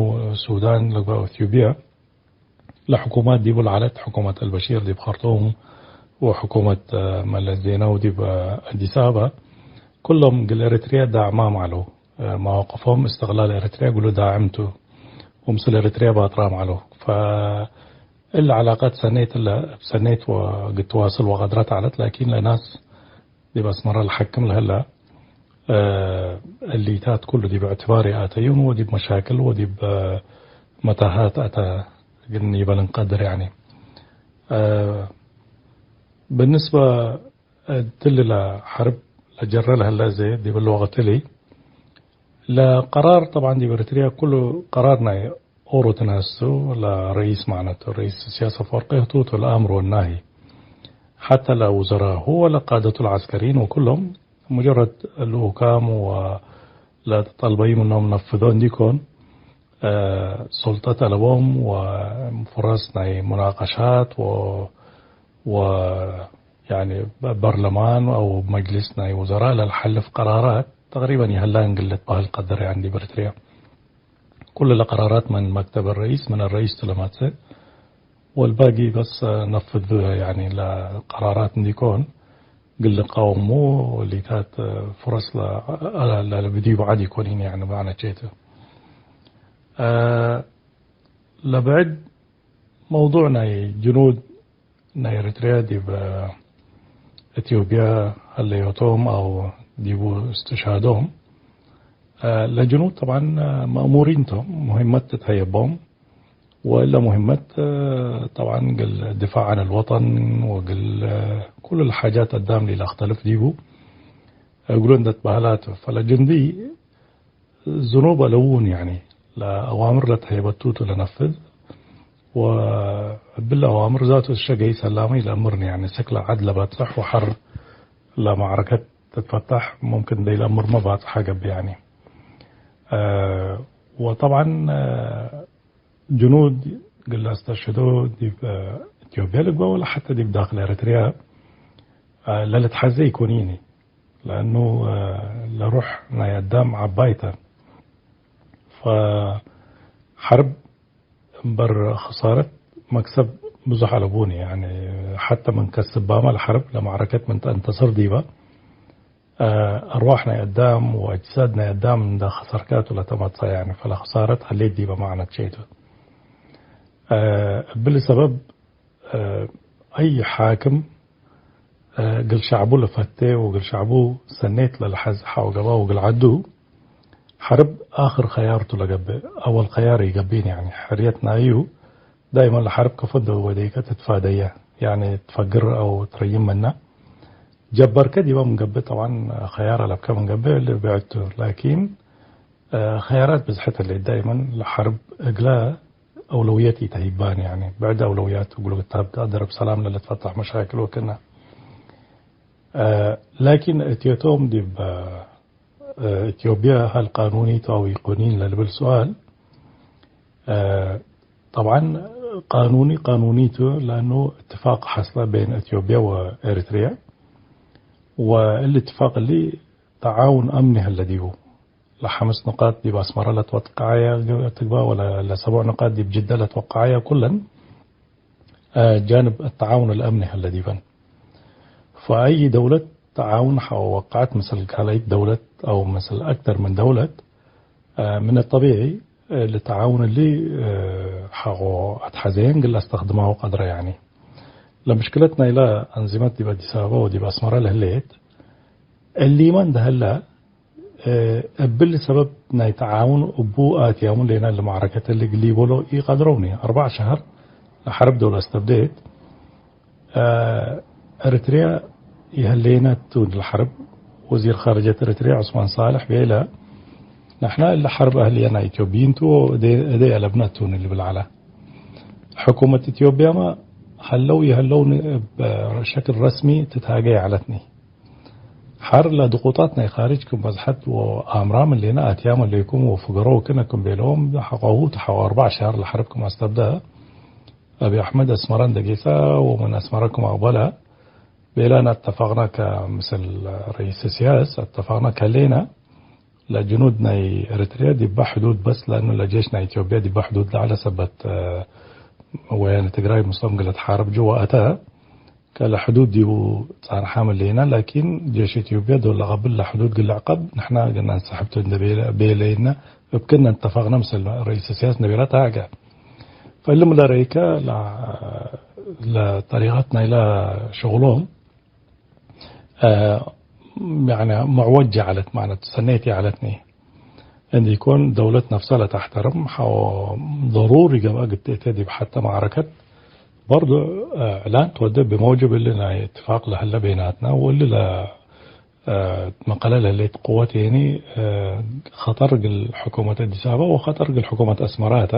ሱዳን ልግበእ ወኢትዮጵያ ለሕኩማት ዲቡ ለዐለት፣ ሕኩመት አልበሺር ዲብ ኸርጡም ወሕኩመት መለስ ዜናዊ ዲብ አዲስ አበባ፣ ኩሎም እግል ኤሪትርያ ዳዕማም ዐለው። መዋቅፎም እስትቅላል ኤሪትርያ እግሉ ዳዕም ቱ። ወምስል ኤሪትርያ ባጥራም ዐለው። ፈእለ ዐላቀት ሰኔት እለ እብ ሰኔት ወእግል ትዋስል ወቀድረት ዐለት፣ ላኪን ለናስ ዲብ አስመረ ለሐክም ለህለ፣ እ፣ እሊታት ኩሉ ዲብ እዕትባር ይአተዩን ወዲብ መሻክል ወዲብ፣ እ፣ መታሃት አተ እግል ኒበል እንቀድር። ያኒ፣ እ፣ ብንስበ እትሊ ለሐርብ ለጀረ ለህለ ዘ ዲብ እሊ ወቅት እሊ ለቀራር፣ ጠብዓን ዲብ ኤሪትርያ ኩሉ ቀራር ናይ ኦሮ ትነሱ ለረኢስ ማዕነቱ፣ ረኢስ ኢሳያስ አፈወርቂ ህቱ ቱ ለአምር ወናሂ። ሐተ ለውዘራሁ ወለቃደቱ ለዐስከሪን ወኩሎም ሙጀረድ ልኡካም ወለጠልበዩ ምኖም ነፍዶ እንዲኮን፣ እ፣ ሱልጠት አለቦም ወፍረስ ናይ ሙናቀሻት ወ-፣ ወ-፣ ያኒ በርለማን አው መጅልስ ናይ ውዘራእ ለልሐልፍ ቀራራት ተቅሪበን ይሀላ እግል ልትበህል ቀድር። ያኒ ዲብ ኤሪትርያ ኩሉ ለቀራራት ምን መክተብ ረኢስ፣ ምን ረኢስ ቱ ለመጽእ፣ ወልባጊ በስ ነፍዝ፣ ያኒ ለቀራራት እንዲኮን እግል ልቃወሙ ወሊታት ፍረስ ለ-፣ ለ-፣ ለብድዩ በዐድ ኢኮኒን፣ ያኒ ማዕነ ቼቱ። እ፣ ለብዕድ መውዱዕ ናይ ጅኑድ ናይ ኤሪትርያ ዲብ እትዮጵያ ሀለዮቶም አው ዲቡ እስትሽሃዶም፣ እ፣ ለጅኑድ ጠብዓን መእሙሪን ቶም፣ ሙሂመት ትትሀየቦም፣ ወእለ ሙሂመት፣ እ፣ ጠብዓን እግል ድፋዕ ዐን አልወጠን ወእግል ኩሉ ለሓጃት አዳም ለኢለአክተልፍ ዲቡ እግሉ እንዴ ትበህላቱ። ፈለጅንዲ ዝኑብ አለቡን፣ ያኒ ለአዋምር ለተሀየበቱ ቱ ለነፍዝ፣ ወእብለ አዋምር ዛቱ እሸ ገይስ ሰላመ ኢለአምርኒ፣ ያኒ ስክለ ዐድ ለበጽሕ ወሐር ለመዕረከት ትትፈታሕ ሙምክን እንዴ ኢለአምርመ ባጽሐ ገብእ፣ ያኒ። እ፣ ወጠብዓን፣ እ፣ ጅኑድ እግል ለአስተሽህዶ ዲብ፣ እ፣ ኢትዮጵያ ልግበእ ወለ ሐተ ዲብ ዳክል ኤሪትርያ፣ እ፣ ለልትሐዜ ኢኮኒኒ። ለአኑ፣ እ፣ ለሩሕ ናይ አዳም ዐባይ ተ። ፈሐርብ እምበር ክሳረት መክሰብ ብዙሕ አለቡኒ። ያኒ ሐተ ምን ከስባመ ለሐርብ ለመዕረከት ምን ተአንተስር ዲበ፣ እ፣ አርዋሕ ናይ አዳም ወአጅሳድ ናይ አዳም እንደ ከሰርካቱ ለተመጽአ፣ ያኒ ፈለክሳረት ሀሌት ዲበ ማዕነት ሸይቱ። እ፣ እብሊ ሰበብ፣ እ፣ አይ ሓክም፣ እ፣ እግል ሸዕቡ ለፈቴ ወእግል ሸዕቡ ሰኔት ለልሐዝ ሐው ገብአ ወእግል ዐዱ፣ ሐርብ አክር ከያር ቱ ለገብእ፣ አወል ከያር ኢገብኢን። ያኒ ሕርየት ናዩ ዳይመን ለሐርብ ከፎ እንዴ ወዴከ ትትፋደየ፣ ያኒ ትፈግር አው ትረይም ምነ። ጀበርከ ዲበ ምን ገብእ፣ ጠብዓን ከያር አለብከ ምን ገብእ ልብዕድ ቱ። ላኪን፣ እ፣ ከያራት ብዝሐት ህሌት፣ ዳይመን ለሐርብ እግለ አውለውየት ኢተሂባን፣ ያኒ ብዕድ አውለውያት እግሉ ክታብ ደረብ ሰላም ለልትፈታሕ መሻክል ወክነ። እ፣ ላኪን እትየቶም ዲብ፣ እ፣ ኢትዮጵያ ሀል ቃኑኒ ቱ አው ኢኮኒን ለልብል ሱኣል፣ እ፣ ጠብዓን ቃኑኒ፣ ቃኑኒ ቱ፣ ለአኑ እትፋቅ ሐስለ ቤን ኢትዮጵያ ወኤሪትርያ፣ ወእሊ እትፋቅ እሊ ተዓውን አምኒ ሀለ ዲቡ። ለሐምስ ንቃጥ ዲብ አስመረ ለትወቀዐየ ትግበእ ወለ ለሰቡዕ ንቃጥ ዲብ ጅደ ለትወቀዐየ ኩለን፣ እ፣ ጃንብ አተዓውን አልአምኒ ሀለ ዲበን። ፈአይ ደውለት ተዓውን ሐወ ወቀዐት ምስል ካልአይት ደውለት አው ምስል አክተር ምን ደውለት፣ እ፣ ምን ጠቢዒ፣ እ፣ ለተዓውን እሊ፣ እ፣ ሐቆ አትሐዘየን እግል አስተክድማሁ ቀድረ። ያኒ ለምሽክለት ናይለ አንዚመት ዲብ አዲስ አበባ ወዲብ አስመረ ለህሌት እሊመ እንደ ህለ፣ እ፣ እብሊ ሰበብ ናይ ተዓውን እቡ አትያሙን ሌና ለመዕረከት እሊ እግል ሊቦሎ ኢቀድረውኒ። አርበዕ ሸሀር ለሐርብ ዶል አስተብዴት፣ እ፣ ኤሪትርያ ይሀሌነ ቱ ለሐርብ። ወዚር ካርጀት ኤሪትርያ ዑስማን ሳልሕ ቤለ፣ ነሕና እለ ሐርብ አህልየ ናይ ኢትዮጵይን ቱ ወእዴ፣ እዴ አለብነ ቱ ልብል ዐለ። ሕኩመት ኢትዮጵያመ ሀለው ይሀለውን እብ ሸክል ረስሚ ትትሃጌ ዐለትኒ። ሐር ለድቁጣት ናይ ካርጅ ክም በዝሐት ወአምራም እሌነ አትያም እሌኩም ወፍገሮ ወክነ ክም ቤለዎም ሐቆሁ ተሐው አርበዕ ሸሀር ለሐርብ ክም አስተብደ። አቢ አሕመድ አስመረ እንደ ጌሰ ወምን አስመረ ክም አቅበለ ቤላን አተፋቅነ ከምስል ረኢስ ኢሳያስ አተፋቅነ ከሌነ ለጅኑድ ናይ ኤሪትርያ ዲበ ሕዱድ በስ ለእኑ ለጄሽ ናይ ኢትዮጵያ ዲበ ሕዱድ ለዐለ ሰበት ወያነ ትግራይ ምስሎም እግል ልትሓርብ ጅወ አተ። ከለ ሕዱድ ዲቡ ጻንሓ መለይና፣ ላኪን ጄሽ ኢትዮጵያ ዶል ለቀብል ለሕዱድ እግል ልዕቀብ ንሕና እግል ነንሰሕብ ቱ እንዴ ቤለ-፣ ቤለይና እብ ክእነ እንተፋቅነ ምስል ረኢስ እስያስ እንዴ ቤለ ተሃገ። ፈእልም ለረይከ ለ-፣ ለጠሪቀት ናይለ ሸቅሎም፣ አ፣ ያኒ መዕወጀ ዐለት ማለት ሰኔት ዐለትኒ። እንዲኮን ደውለት ነፍሰ ለተሕተርም ሐው ضروري ገብአ ግዴተ ዲብ ሐተ መዓረከት በርዱ፣ አ፣ እዕላን ትወዴ ብመውጅብ እሊ ናይ እትፋቅ ለህለ ቤናትና ወእሊ ለ-፣ አ፣ መቀለ ለህሌት ቅወት የኒ፣ አ፣ ኸጠር እግል ሕኩመት አዲስ አበባ ወኸጠር እግል ሕኩመት አስመራ ተ።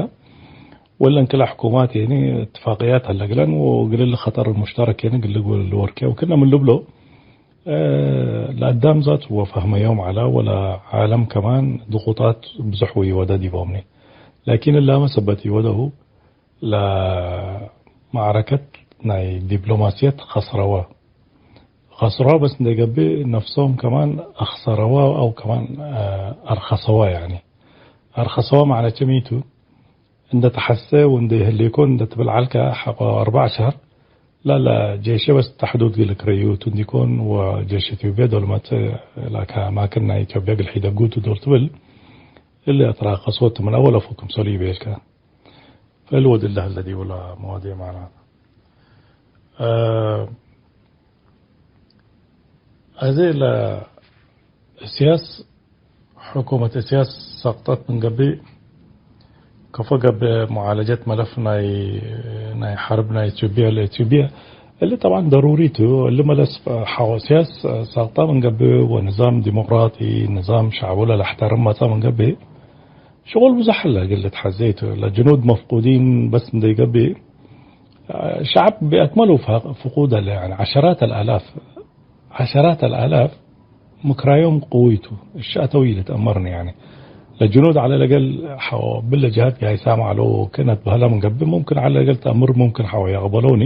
ወለን ክለ ሕኩማት የኒ እትፋቅያት ሀለ እግለን ወእግል እሊ ኸጠር ሙሽተረክ የኒ እግል ልወርኬ ወክነ ምን ልብሎ፣ አ፣ ለአዳም ዛት ወፈህመ ዮም ዐላ ወለዓለም ከማን ድቁጣት ብዙሕ ወኢወደ ዲቦምኒ። ላኪን እላመ ሰበት ኢወደሁ ለመዕረከት ናይ ዲፕሎማስየት ኸስረወ። ኸስረወ በስ እንዴ ገብእ ነፍሶም ከማን አኽሰረወ አው ከማን፣ አ፣ አርኸሰወ ያኒ። አርኸሰወ መዕነቼ ሚ ቱ? እንደ ተሐሴ ወእንደ ህሌኮን እንደ ትብል ዐልከ ሐቆ አርበዕ ሸህር ላላ ጄሸ በስ ተሕዱድ እግል ክረዩ ቱ እንዲኮን ወጄሽ ኢትዮጵያ ዶል መጽእ ላካ አማክን ናይ ኢትዮጵያ እግል ሒደጉ ቱ ዶል ትብል እሊ አትራቀሶት ምን አወል አፉ ክምሰሉ ይቤልከ። ፈእሊ ወድለ ህለ ዲቡ ለመዋዲዕ ማዕና። አ፣ አዜ ለእስያስ፣ ሕኩመት እስያስ ሰቅጠት ምን ገብእ፣ ከፎ ገብእ ሙዓለጀት መለፍ ናይ፣ ናይ ሐርብ ናይ ኢትዮጵያ ለኢትዮጵያ፣ እሊ ጠብዓን ደሩሪ ቱ። እሊ መለስ ሐቆ እስያስ ሰቅጠ ምን ገብእ ወንዛም ዲሞቅራጢ፣ ንዛም ሸዕቡ ለለሕተርም መጸ ምን ገብእ፣ ሽቁል ብዙሕ ሀለ እግል ልትሐዜ ቱ። ለጅኑድ መፍቁዲን በስ እንዴ ገብእ፣ ሸዕብ ቢአክመሉ ፈ-፣ ፍቁድ ሀለ፣ ያኒ ዐሸራት አልአላፍ፣ ዐሸራት አልአላፍ ምክራዮም ቅውይ ቱ። እሻ አተው ኢልትአመርኒ፣ ያኒ ለጅኑድ ዐለ ለገል ሐው ብለ ጅሃት ጋይሳም ዐለው ክእነ እትበህለ ምን ገብእ፣ ሙምክን ዐለ ለገል ተአምር ሙምክን ሐው የቅበለውኒ።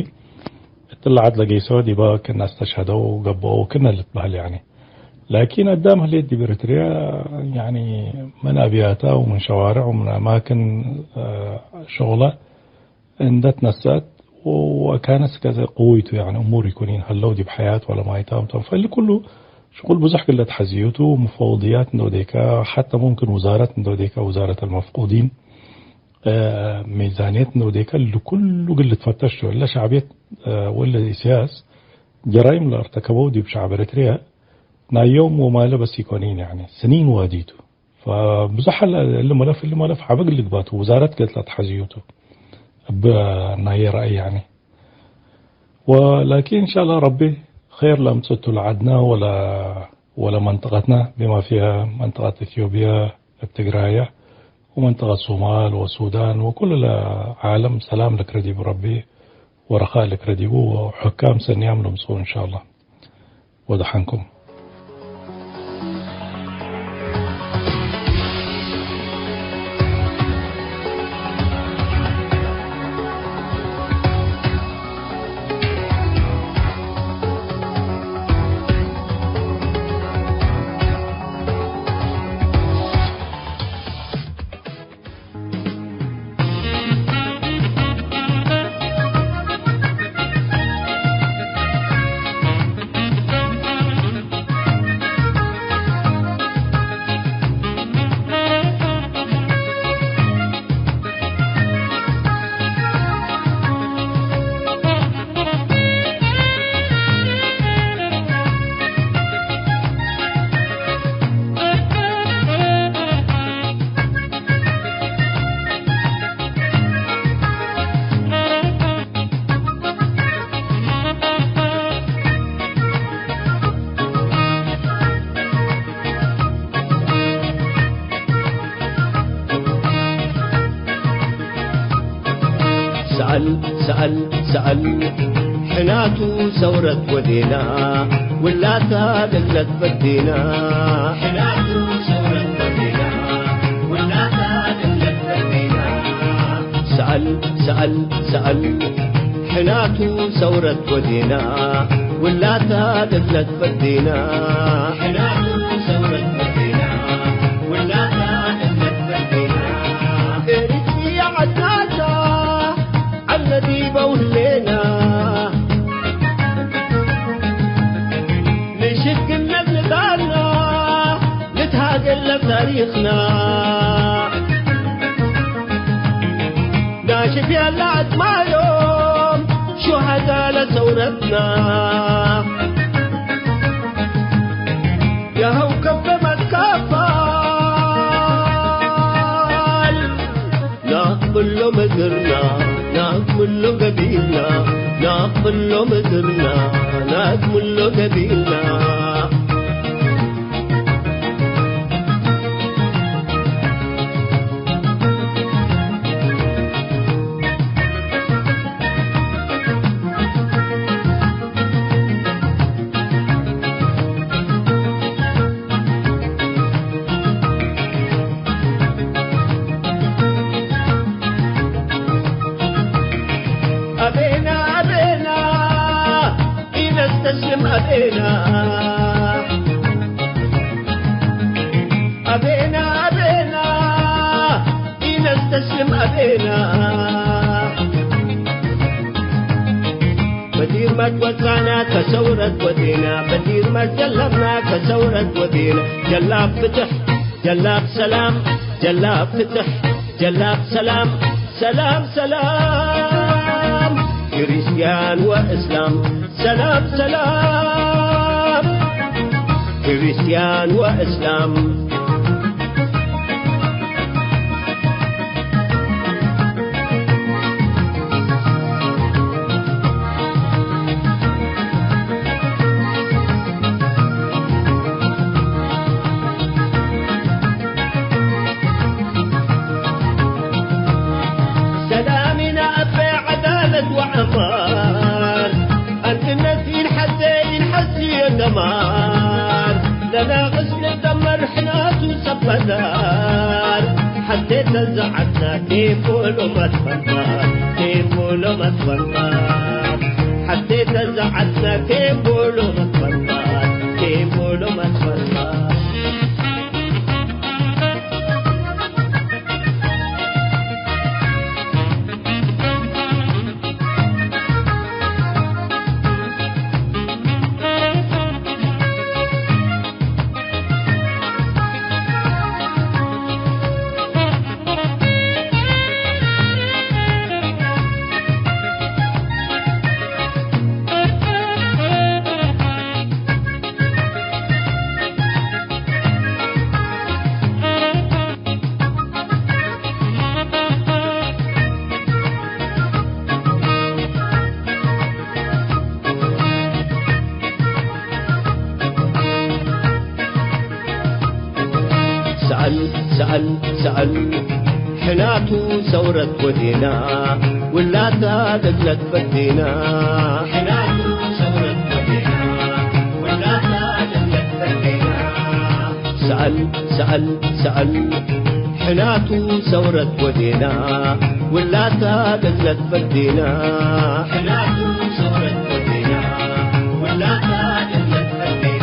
እትለ ዐድ ለገይሰወ ዲበ ክእነ አስተሽሀደው ገብአው ክእነ ልትበህል፣ ያኒ ላኪን አዳም ህሌት ዲብ ኤረትርያ፣ ያኒ ምን አብያተ ወምን ሸዋርዕ ወምን አማክን፣ አ፣ ሸቁለ እንደ ትነሰአት ወ-፣ ወካነስ ከዘ ቅውይ ቱ፣ ያኒ እሙር ኢኮኒን ሀለው ዲብ ሐያት ወለ ማይታም ቶም። ፈእሊ ኩሉ ሽቁል ብዙሕ ግለ ተሐዝዩ ቱ፣ ሙፈውድያት እንደ ወዴከ፣ ሐተ ሙምክን ውዛረት እንደ ወዴከ፣ ውዛረት አልመፍቁዲን፣ አ፣ ሚዛንየት እንደ ወዴከ፣ እሊ ኩሉ ግል ልትፈተሽ ቱ። እለ ሸዕብየት፣ አ፣ ወለ ኢሰያስ ጀራይም ለእርተከበው ዲብ ሸዕብ ኤረትርየ ናይ ዮም ወማለ በስ ኢኮኒን፣ ያኒ ስኒን ዋዲ ቱ። ፈብዙሕ ለ-፣ እሊ መለፍ፣ እሊ መለፍ ዐቢ እግል ልግባቱ፣ ውዛረት ገጽ ለአትሐዝዩ ቱ እብ ናየ ረአይ፣ ያኒ። ወላኪን እንሻአላህ ረቢ ኸይር ለአምጽእ ቱ ለዐድነ ወለ-፣ ወለመንጠቀትነ፣ ቢማ ፊሃ መንጠቀት ኢትዮጵያ እብ ትግራየ፣ ወመንጠቀት ሶማል ወሱዳን ወኩሉ ለዓለም ሰላም ልክረ ዲቡ ረቢ ወረኻእ ልክረ ዲቡ ወሑካም ሰንያም ለምጽኡ እንሻአላህ። ወደሐንኩም። ሰአል፣ ሰአል፣ ሰአል፣ ሕናቱ ሰውረት ወዴና፣ ውላታ ለለት በዴና። ሕናቱ ሰውረት ወዴና፣ ውላታ ለለት በዴና። ሰአል፣ ሰአል፣ ሰአል፣ ሕናቱ ሰውረት ወዴና፣ ውላታ ለለት በዴና። ሕናቱ ሰውረት ወዴና፣ ውላታ ለለት በዴና። ኤሪትሪ ዐድናታ፣ ዐለ ዲበ ውሌና። ታሪኽና ናሽፍ ያለ አጽማዮም ሹሃዳ ለሰውረትና የሀው ከበ መትከፋል ናቅብሎ ምድርና ናቅብሎ ገቢልና ናቅብሎ ምድርና ናቅብሎ ገቢልና። አቤና አቤና ኢነስተስልም አቤና አቤና አቤና ኢነስተስልም አቤና። በዲር መትወጻና ከሰውረት ወዴና በዲር መትጀለብና ከሰውረት ወዴና። ጀላብ ፍትሕ ጀላብ ሰላም ጀላብ ፍትሕ ጀላብ ሰላም። ሰላም ሰላም ክርስትያን ወእስላም ሰላም ሰላም ክርስትያን ወእስላም። ሰላሚና እበ ዐዳለት ወዐማር አንድነት ኢንሐዜ ኢንሐስዮ ደማር ለናቅስ ልደመር ሕናቱ ሰበዳር ሐቴ ተዘዐትና ኬን ቦሎ መትፈንታር ኬን ቦሎ መትፈንታር ሐቴ ተዘዐትና ኬን ቦሎ መትፈንታር ኬን ቦሎ መትፈንታር። ሰአል ሰአል ሰአል ሕናቱ ሰውረት ወዴና ውላታ ለግለት ፈዴና። ሕናቱ ሰውረት ወዴና ውላታ ለግለት ፈዴና። ሰአል ሰአል ሰአል ሕናቱ ሰውረት ወዴና ውላታ ለግለት ፈዴና። ሕናቱ ሰውረት ወዴና ውላታ ለግለት ፈዴና።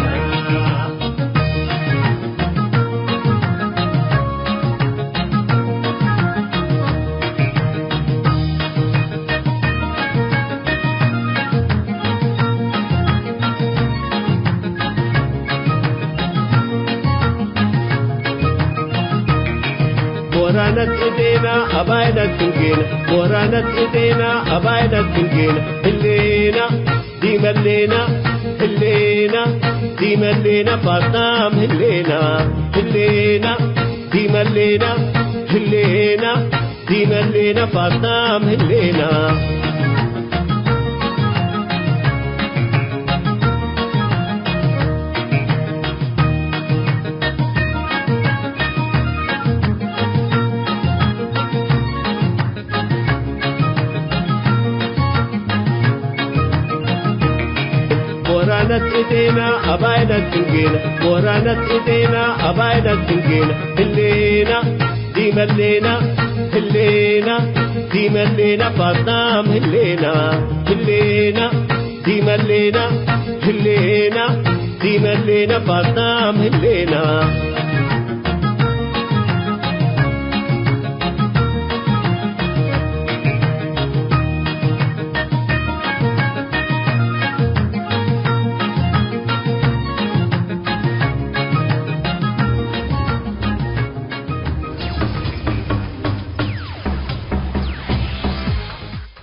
ቦራነት እዴና አባይነት ፍንጌና ቦራነት እዴና አባይነት ፍንጌና ህሌና ዲመሌና ህሌና ዲመሌና ፋጣም ህሌና ህሌና ዲመሌና ህሌና ዲመሌና ፋጣም ህሌና። ቦራነት እዴና አባይነት ፍንጌና ቦራነት እዴና አባይነት ፍንጌና ህሌና ዲመሌና ህሌና ዲመሌና ፋጣም ህሌና ህሌና ዲመሌና ህሌና ዲመሌና ፋጣም ህሌና።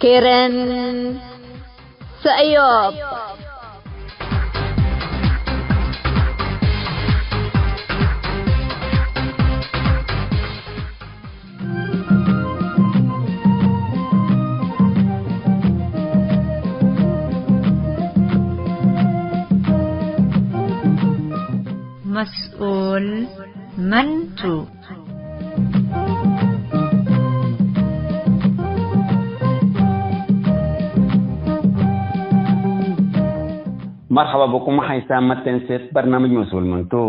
ኬረን ሰእዮብ። መስኡል መን ቱ? መርሐባ ብኩም ሐይሳም መተንሴት በርናምጅ መስኡል መን ቱ።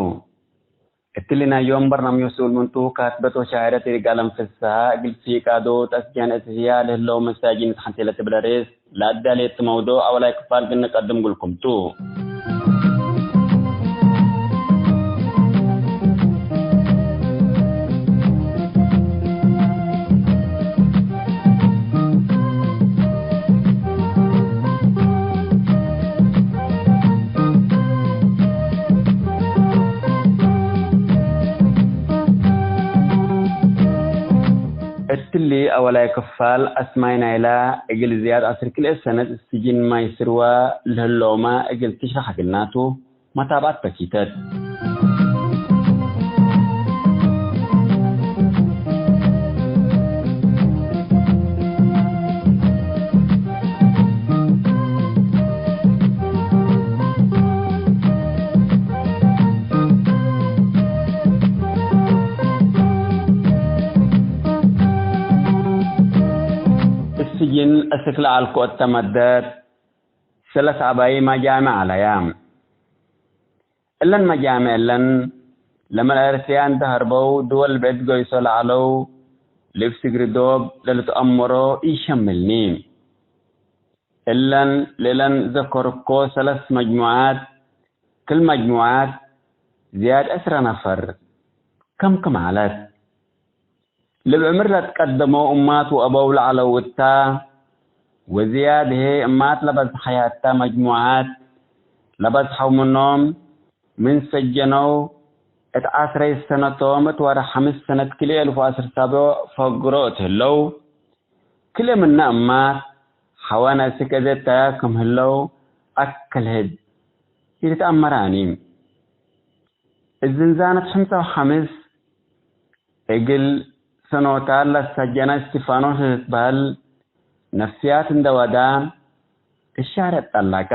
እትሊ ናይ ዮም በርናምጅ መስኡል መን ቱ ካትበት ወሻዕረት ይርጋለም ፍስሐ እግል ፊቃዶ ተስጀን እት ህያ ለህለው መሳጂን ተሐንቴ ለትብለ ርዕስ ለአዳሌት መውዱዕ አወላይ ክፋል ግን ንቀድም ግልኩም ቱ። እትሊ አወላይ ክፋል አስማይ ናይላ እግል ዝያድ ዐስር ክልኤ ሰነት ስጅን ማይ ስርወ ለህለውመ እግል ትሽረሕ እግልናቱ መታብዐት በኪተት። እስጅን እስክ ለዐልኮ እተ መደት ሰለስ ዐባዪ መጃምዕ ዐለያ። እለን መጃምዕ እለን፣ ለምን ኤረትርያ እንዴ ሀርበው ድወል ብዕድ ገይሶ ለዐለው፣ ልብስ እግሪ ዶብ ለልትአመሮ ኢሸምልኒ። እለን ለእለን ዘከርኮ ሰለስ መጅሙዓት፣ ክል መጅሙዓት ዝያድ ዕስረ ነፈር፣ ከም ክም ዐለት። ልብ ዕምር ለትቀደመው እማት ወአበው ለዐለው እታ፣ ወዝያድ ህዬ እማት ለበዝሐያ እታ መጅሙዓት ለበዝሐው ምኖም፣ ምን ሰጀነው እት ዐስረይ ሰነቶም እት ወርሕ ሐምስ ሰነት ክልኤ እልፍ ወዐስር ሳብዕ ፈግሮ እት ህለው፣ ክልኤ ምነ እማት ሐዋነ እስክ እዘ እተያ ክም ህለው አክል ህድ ኢልትአመራኒ። እዝንዛነት ሕምሳ ወሐምስ እግል ሰኖታት ለሰጀነ እስቲፋኖስ ለልትበህል ነፍስያት እንደ ወዳ እሻረት ጠለቀ።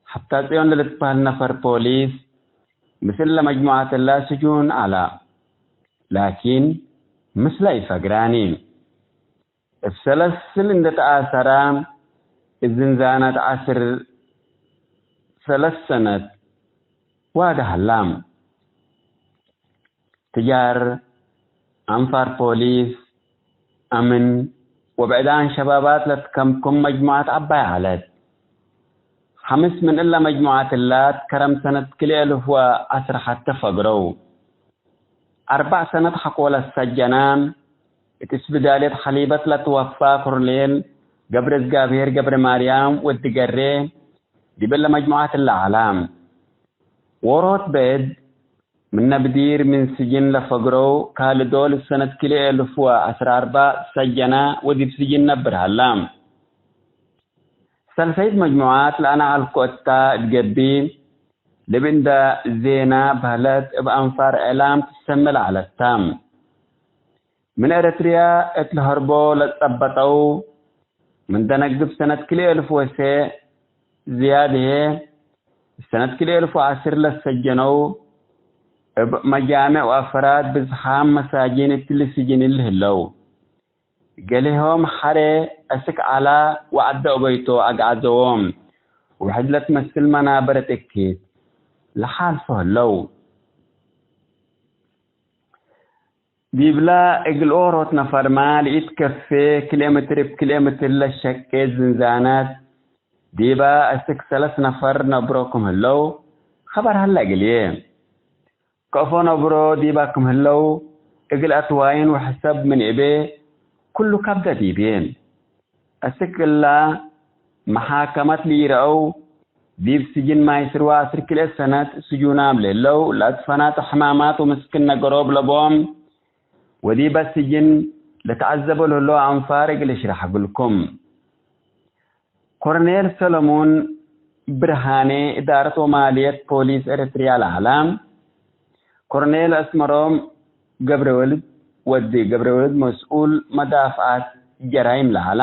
ሐብታጽዮን ለልትበህል ነፈር ፖሊስ ምስል ለመጅሙዐትለ ስጁን ዐለ፣ ላኪን ምስለ ኢፈግራኒ። እብ ሰለስል እንዴ ተአሰረ፣ እዝንዛነት ዐስር ሰለስ ሰነት ዋጋ ሀላ። ትጃር፣ አንፋር ፖሊስ፣ አምን ወብዕዳን ሸባባት ለትከምኩም መጅሙዐት ዐባይ ዐለት። ሐምስ ምን እለ መጅሙዐት እላት ከረም ሰነት ክልኤ እልፍ ወዐስር ሐቴ ፈግረው። አርበዕ ሰነት ሐቆ ለሰጀነ፣ እት እስብዳልየት ሐሊበት ለትወፋ ኮርኔል ገብረእዝጋብሄር ገብረማርያም ወዲ ገሬ፣ ዲብ እለ መጅሙዓት እለ ዐላ። ዎሮት ብዕድ ምነ ብዲር ምን ስጅን ለፈግረው ካልእ ዶል እብ ሰነት ክልኤ እልፍ ወዐስር አርበዕ ሰጀነ ወዲብ ስጅን ነብር ሀላ። ሰልሰይት መጅሙዓት ለአነ ዐልኮ እታ እት ገብእ፣ ልብ እንደ ዜና በህለት እብ አንፋር እዕላም ትሰመ ለዐለት ተ። ምን ኤረትርያ እት ለሀርቦ ለጸበጠው፣ ምን ደነግብ ሰነት ክልኤ እልፍ ወሰዕ ዝያድ ህዬ፣ ሰነት ክልኤ እልፍ ወዐስር ለሰጀነው፣ እብ መጃምዕ ወአፍራድ ብዝሓም መሳጂን እትሊ ስጅን እሊ ህለው። ገሌሆም ሐሬ አስክ ዐላ ወዐደ ኦበይቶ አግዓዘዎም፣ ወሕድ ለትመስል መናበረት እኪት ለሓልፎ ህለው። ዲብላ እግል ኦሮት ነፈርማ ለኢትከፌ ክልኤ ምትር እብ ክልኤ ምትር ለሸቄ ዝንዛነት ዲባ አስክ ሰለስ ነፈር ነብሮ ክም ህለው ኸበር ሀለ እግልዬ። ከእፎ ነብሮ ዲባ ክም ህለው እግል አትዋይን ወሕሰብ ምን እቤ ኩሉ ከብደ ዲብዬ። አስክ እላ መሓከመት ለኢረአው፣ ዲብ ስጅን ማይ ስርወ ዐስር ክልኤ ሰነት ስጁናም ለህለው ለአትፈናተ ሕማማት ወምስክነ ገሮብ ለቦም፣ ወዲበ ስጅን ለተዐዘቦ ለህለው አንፋር እግል እሽረሕ እግልኩም። ኮረኔል ሰለሙን ብርሃኔ እዳረት ወማልየት ፖሊስ ኤረትርያ ለዐለ፣ ኮረኔል አስመሮም ገብረወልድ ወዲ ገብረወልድ መስኡል መዳፍዓት ጀራይም ለዐለ፣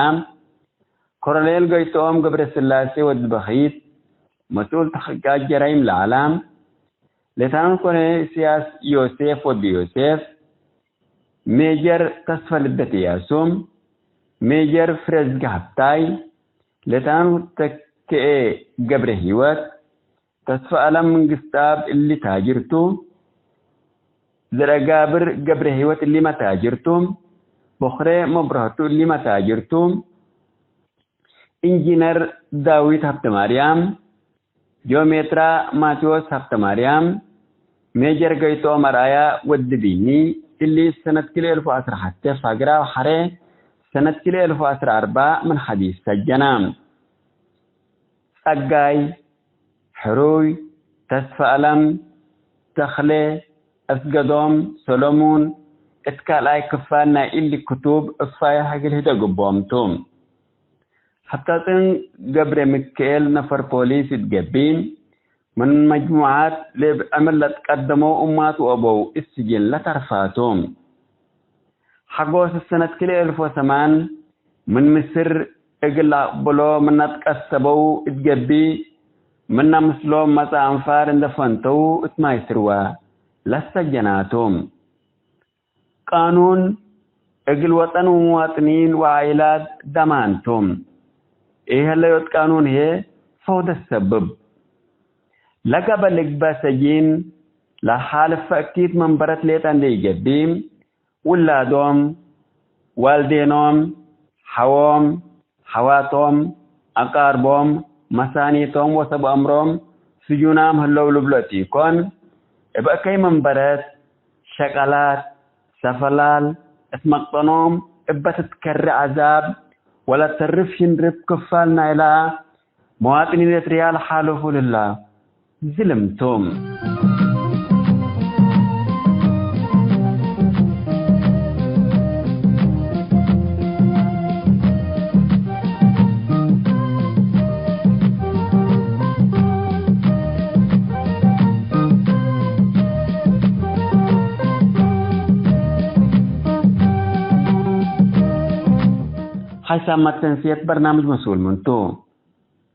ኮረኔል ገይቶኦም ገብረስላሴ ወዲ በኺት መስኡል ተሕቂቃት ጀራይም ለዐለ፣ ሌተናንት ኮሎኔል እስያስ ዮሴፍ ወዲ ዮሴፍ፣ ሜጀር ተስፈ ልደት እያሱ፣ ሜጀር ፍሬዝጊ ሀብታይ፣ ሌተናንት ተክኤ ገብረ ህይወት፣ ተስፈ አለም መንግስተአብ እሊ ታጅር ቱ፣ ዘርአጋብር ገብረ ህይወት እሊመ ታጅር ቱ፣ ቦኽሬ መብረህቱ እሊመ ታጅር ቱ፣ ኢንጂነር ዳዊት ሀብተማርያም፣ ጂኦሜትራ ማቴዎስ ሀብተማርያም፣ ሜጀር ገይቶም አርአያ ወዲ ቢኒ፣ እሊ ሰነት ክልኤ እልፍ ወዐስር ሐቴ ፋግራ ወሐሬ ሰነት ክልኤ እልፍ ወዐስር አርበዕ ምን ሐዲስ ሰጀና። ጸጋይ፣ ሕሩይ፣ ተስፈአለም፣ ተኽሌ፣ አስገዶም፣ ሰሎሙን፣ እት ካልኣይ ክፋል ናይ እሊ ክቱብ እፋይሕ እግል ህደግቦም ቱ። ሐብታጽን ገብረ ምክኤል ነፈር ፖሊስ እት ገብእ፣ ምን መጅሙዓት ለእብ ዕምር ለትቀደመው እማት ወአበው እት ስጅን ለተርፋ ቱ። ሐጎስ ሰነት ክልኤ እልፍ ወሰማን ምን ምስር እግል ለአቅብሎ ምነ ትቀሰበው እት ገብእ፣ ምነ ምስሎም መጽአ አንፋር እንዴ ፈንተው እት ማይ ስርወ ለሰጀና ቱ። ቃኑን እግል ወጠን ወሙዋጥኒን ወዓኢላት ደማን ቱ። ኢሀለዮት ቃኑን ህዬ ፈውደት ሰብብ። ለገበ ልግበእ ሰጂን ለሐልፍ ፈእኪት መንበረት ሌጠ እንዴ ኢገብእ፣ ውላዶም፣ ዋልዴኖም፣ ሐዎም፣ ሐዋቶም፣ አቃርቦም፣ መሳኒቶም ወሰብ አምሮም ስጁናም ህለው ልብሎ እት ኢኮን፣ እብ አከይ መንበረት፣ ሸቀላት፣ ሰፈላል እት መቅጠኖም እበ ትትከሬ ዐዛብ ወለተርፍ ሽንርብ ክፋል ናይላ መዋጥኒን ኤረትርያ ለሓለፉ ልላ ዝልም ቱ። ሓይሳም መተንስየት በርናምጅ መስኡል ምን ቱ?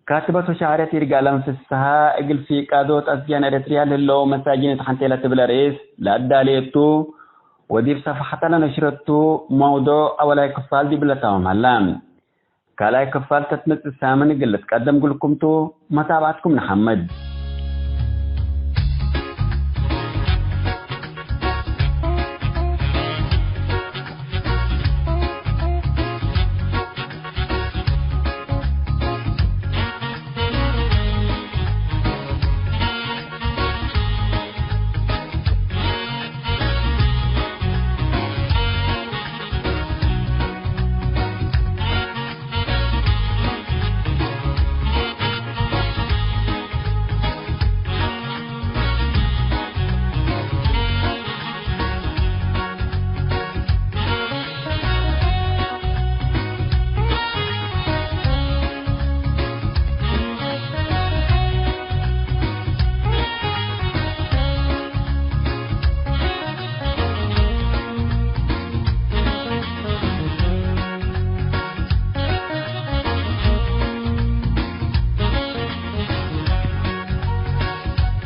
ካትበት ወሻዕርየት ይርጋለም ፍስሃ እግል ፊቃዶት አስጃን ኤረትርያ ለህለው መሳጅን እት ሐንቴ ለትብል ርእስ ለአዳሌቱ ወዲብ ሰፍሐተ ለነሽረቱ መውዶዕ አወላይ ክፋል ዲብ ለታምም ሀላ። ካልኣይ ክፋል ተትመጽእ ሳምን እግል ልትቀደም እግልኩም ቱ። መታብዐትኩም ነሐምድ።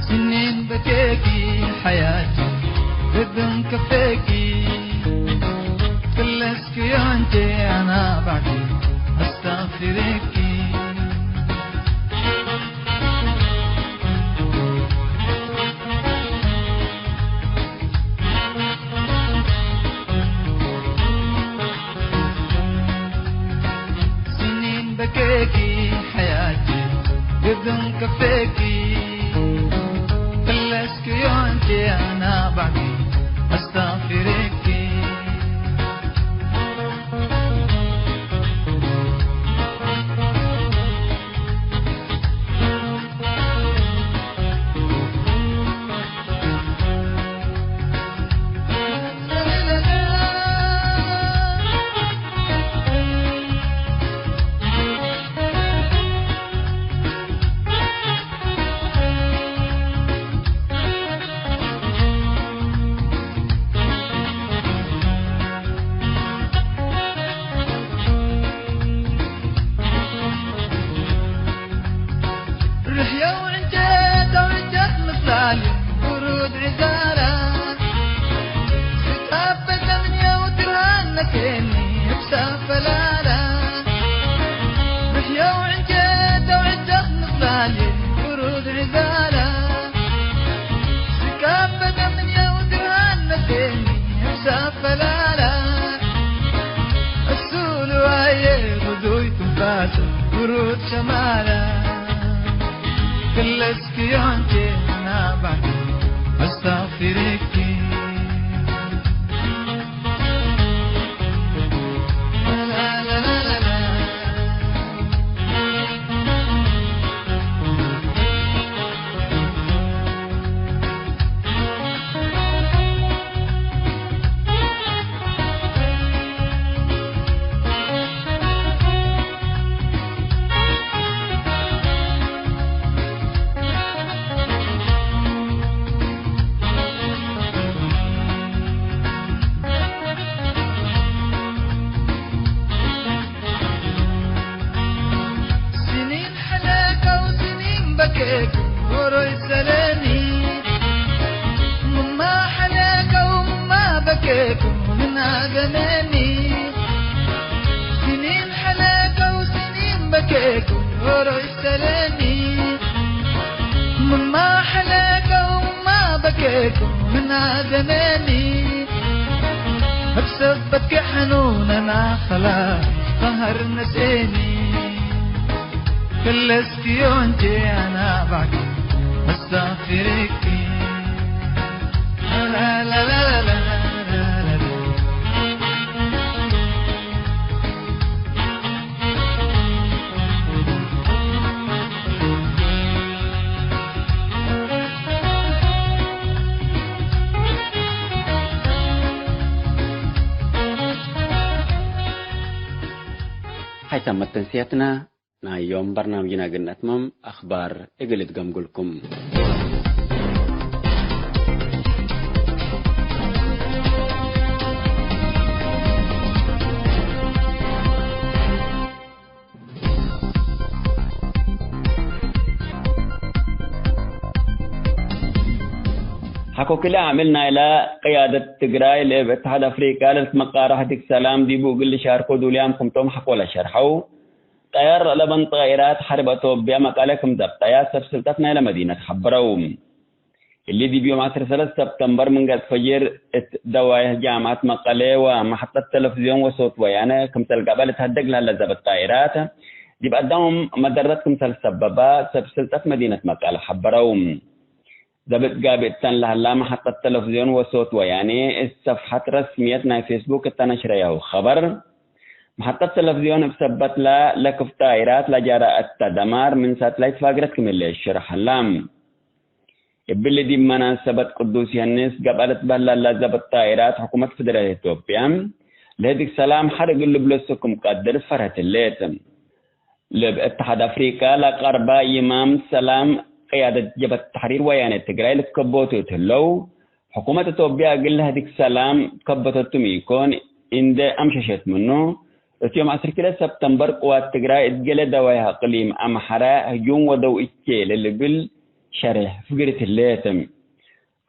ስኒን በኬኪ ሐያቲ ልብን ከፌኪ ክለስኪ አንቺ አና ባዕዲ አስታግፊረኪ። ስኒን በኬኪ ሐያቲ ግድን ከፌኪ ክለስኪ አንቺ አና ባዕዲ አስታግፊረኪ። ብሩድ ሸማላ ክለስክዮን ጀና ባሕር አስታግፊርኪ። ስኒን ሐለቀው ስኒን በኬኩ ዎሮይ ሰለኒ። ምማ ሐለቀው ምማ በኬኩ ምን አገመኒ። ስኒን ሐለቀው ስኒን በኬኩ ዎሮይ ሰለኒ። ምማ ሐለቀው ምማ በኬኩ ምን አገመኒ። እብ ሰበትኪ ሐኑነና ኸላስ ቀሀር ነሴኒ። ክለስክዮ እንጂ አና ባዕድ አስታግፊርኪ። ላላላላላ። ሀይታም መተንስያትና ናይ ዮም በርናምጅና እግል ነትመም፣ አኽባር እግል እትገምጉልኩም። ሐቆ ክልኤ ዓምል ናይላ ቅያደት ትግራይ ለእብ እትሓድ አፍሪቃ ለልትመቃረሕ ህዲግ ሰላም ዲቡ እግል ልሻርኮ ዱልያም ክምቶም ሐቆ ለሸርሐው፣ ጠያር ለበን ጣኢራት ሐርብ አቶብያ መቀለ ክም ደብጠያ ሰብ ስልጠት ናይለ መዲነት ሐበረው። እሊ ዲብ ዮም ዐስር ሰለስ ሰብተምበር ምን ገጽ ፈጅር እት ደዋይሕ ጃምዐት መቀሌ ወመሐጠት ተለፍዝዮን ወሶት ወያነ ክምሰል ገበ ልትሀደግ ለሀለ ዘብጥ ጣኢራት፣ ዲብ አዳም መደረት ክምሰል ሰበባ ሰብ ስልጠት መዲነት መቀለ ሐበረው። ዘብጥ ጋብእ እተን ለሀላ መሐጠት ተለፍዝዮን ወሶት ወያኔ እት ሰፍሐት ረስምየት ናይ ፌስቡክ እተ ነሽረያሁ ኸበር፣ መሐጠት ተለፍዝዮን እብ ሰበትላ ለክፍ ጣኢራት ለጃረ እተ ደማር ምን ሳትላይት ፋግረት ክም ህሌ ሽርሕ ሀላ። እብሊ ዲብ መናሰበት ቅዱስ ዮሐንስ ገብአ ልትበህል ለዘብጥ ጣኢራት ሕኩመት ፌደራል ኢትዮጵያ፣ ለህድግ ሰላም ሐር እግል ልብለሱ ክም ቀድር ፈርሀት ህሌት። ለእብ እትሓድ አፍሪቀ ለቀርበ ይማም ሰላም ቅያደት ጀብሀት ተሕሪር ወያኔ ትግራይ ልትከቦቱ እት ህለው፣ ሕኩመት ኢትዮጵያ እግል ለህድግ ሰላም ከበተቱ ሚ ኢኮን እንዴ አምሸሸት ምኑ፣ እት ዮም ዐስር ክልኤ ሰብተምበር ቅዋት ትግራይ እት ገሌ ደዋይሕ እቅሊም አምሐረ ህጁም ወደው እቼ ለልብል ሸሬሕ ፍግሪት ህሌት።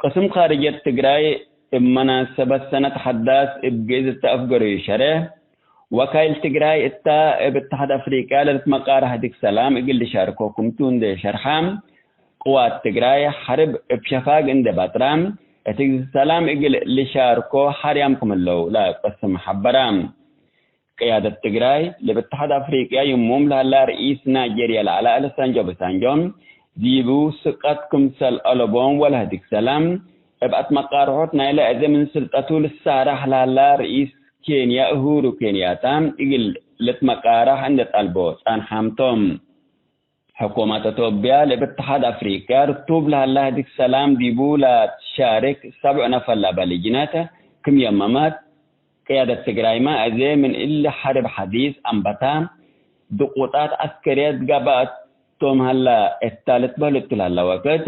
ቅስም ካርጀት ትግራይ እብ መናሰበት ሰነት ሐዳስ እብ ግእዝ እተ አፍገረዩ ሸሬሕ፣ ወካይል ትግራይ እተ እብ እትሓድ አፍሪቅያ ለልትመቃረሕ ህድግ ሰላም እግል ልሻርኮ ክምቱ እንዴ ሸርሐ፣ ቅዋት ትግራይ ሐርብ እብ ሸፋግ እንዴ በጥራ፣ ህድግ ሰላም እግል ልሻርኮ ሐርያም ክምለው ለቅስም ሐበረ። ቅያደት ትግራይ፣ ለእብ እትሓድ አፍሪቅያ ይሙም ለሀላ ርኢስ ናይጄርያ ለዐለ ኦሉሰንጆ ኦባሳንጆ፣ ዲቡ ስቀት ክምሰል አለቦም ወለህድግ ሰላም፣ እብ አትመቃርሖት ናይለ አዜ ምን ስልጠቱ ልሳራሕ ለሀላ ርኢስ ኬንያ እሁሩ ኬንያታ እግል ልትመቃራሕ እንዴ ጠልቦ ጸንሓም ቶም። ሕኩመት አቶብያ ለእብ እትሓድ አፍሪቅያ ርቱብ ለሀላ ህድግ ሰላም ዲቡ ለትሻርክ ሰብዕ ነፈር ለበ ልጅነት ክም የመመት፣ ቅያደት ትግራይመ አዜ ምን እሊ ሐርብ ሐዲስ አንበታ ድቁጣት ዐስከርየት ገብአት ቶም ሀላ እታ ልትበህል እቱ ለሀላ ወቅት፣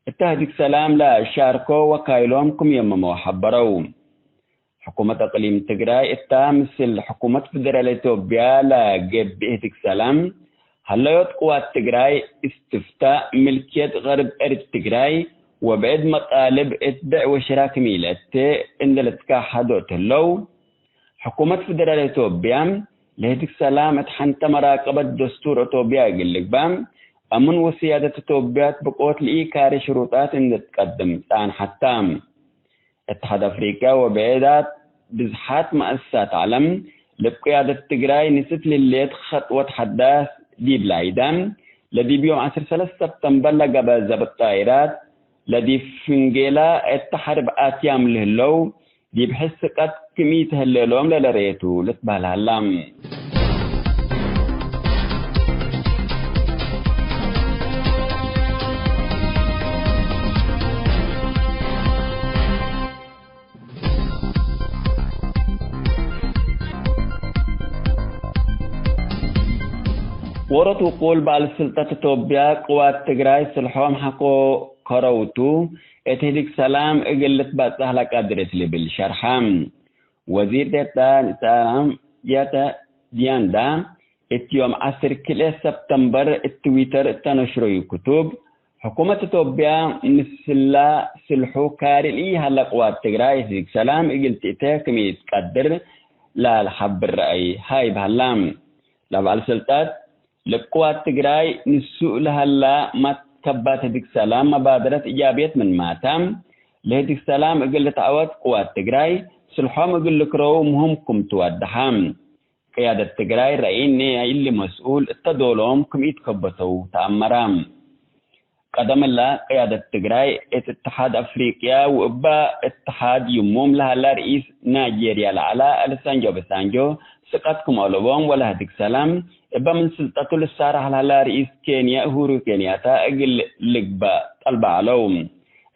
እተ ህድግ ሰላም ለሻርኮ ወካይሎም ክም የመመው ሐበረው። ሕኩመት አቅሊም ትግራይ እታ ምስል ሕኩመት ፌደራል ኢትዮጵያ ለገብእ ህድግ ሰላም፣ ሀለዮት ቅዋት ትግራይ፣ እስትፍታእ፣ ምልክየት ገርብ ኤርድ ትግራይ ወብዕድ መጣልብ እት ብዕ ወሽራ ክም ኢለተ እንዴ ልትካሐዶ እት ህለው፣ ሕኩመት ፌደራል ኢትዮጵያ ለህድግ ሰላም እት ሐንተ መራቀበት ደስቱር አቶብያ እግል ልግባእ፣ አምን ወስያደት አቶብያ እት ብቆት ለኢካሪ ሽሩጣት እንዴ ትቀድም ጸንሐታ። እትሓድ አፍሪቅያ ወብዕዳት ብዝሓት መአሰሳት ዐለም ለቅያደት ትግራይ ንስት ልሌት ኸጥወት ሐዳስ ዲብ ላይዳን፣ ለዲብ ዮም ዐስር ሰለስ ሰብተምበር ለገብአ ዘብጥ ጣይራት፣ ለዲብ ፍንጌላ እት ሐርብ አትያም ለህለው፣ ዲብ ሕስቀት ክም ኢተህሌሎም ለለርኤቱ ልትበህል ሀላ። ዎሮት ውቁል በዐል ስልጠት ቶብያ ቅዋት ትግራይ ስልሖም ሐቆ ከረውቱ እት ህድግ ሰላም እግል ልትበጸሕ ለቀድር እት ልብል ሸርሐ። ወዚር ዴታ ንጻራም ያተ ዲያንዳ እት ዮም ዐስር ክልኤ ሰብተምበር እት ትዊተር እተ ነሽረዩ ክቱብ፣ ሕኩመት ኢትዮጵያ ምስላ ስልሑ ካርል ኢሀለ ቅዋት ትግራይ ህዝግ ሰላም እግል ትእተ ክም ኢትቀድር ለልሐብር ረአይ ሃይብ ሀላ። ለበዐል ስልጠት ለቅዋት ትግራይ ንሱእ ለሀላ መትከባት ህድግ ሰላም መባደረት እጃብየት ምንማታ፣ ለህድግ ሰላም እግል ልትዐወት ቅዋት ትግራይ ስልሖም እግል ልክረው ምህም ክም ትወደሐ። ቅያደት ትግራይ ረአይኔ እሊ መስኡል እተ ዶሎም ክም ኢትከበተው ተአመራ። ቀደምላ ቅያደት ትግራይ እት እትሓድ አፍሪቅያ ወእባ እትሓድ ይሙም ለሀላ ርኢስ ናይጄርያ ለዐላ አለሳንጆ በሳንጆ ስቀት ክም አለቦም ወለህድግ ሰላም እበ ምን ስልጠቱ ልሳራሕ ለሀላ ርኢስ ኬንያ እሁሩ ኬንያታ እግል ልግበእ ጠልበ ዐለው።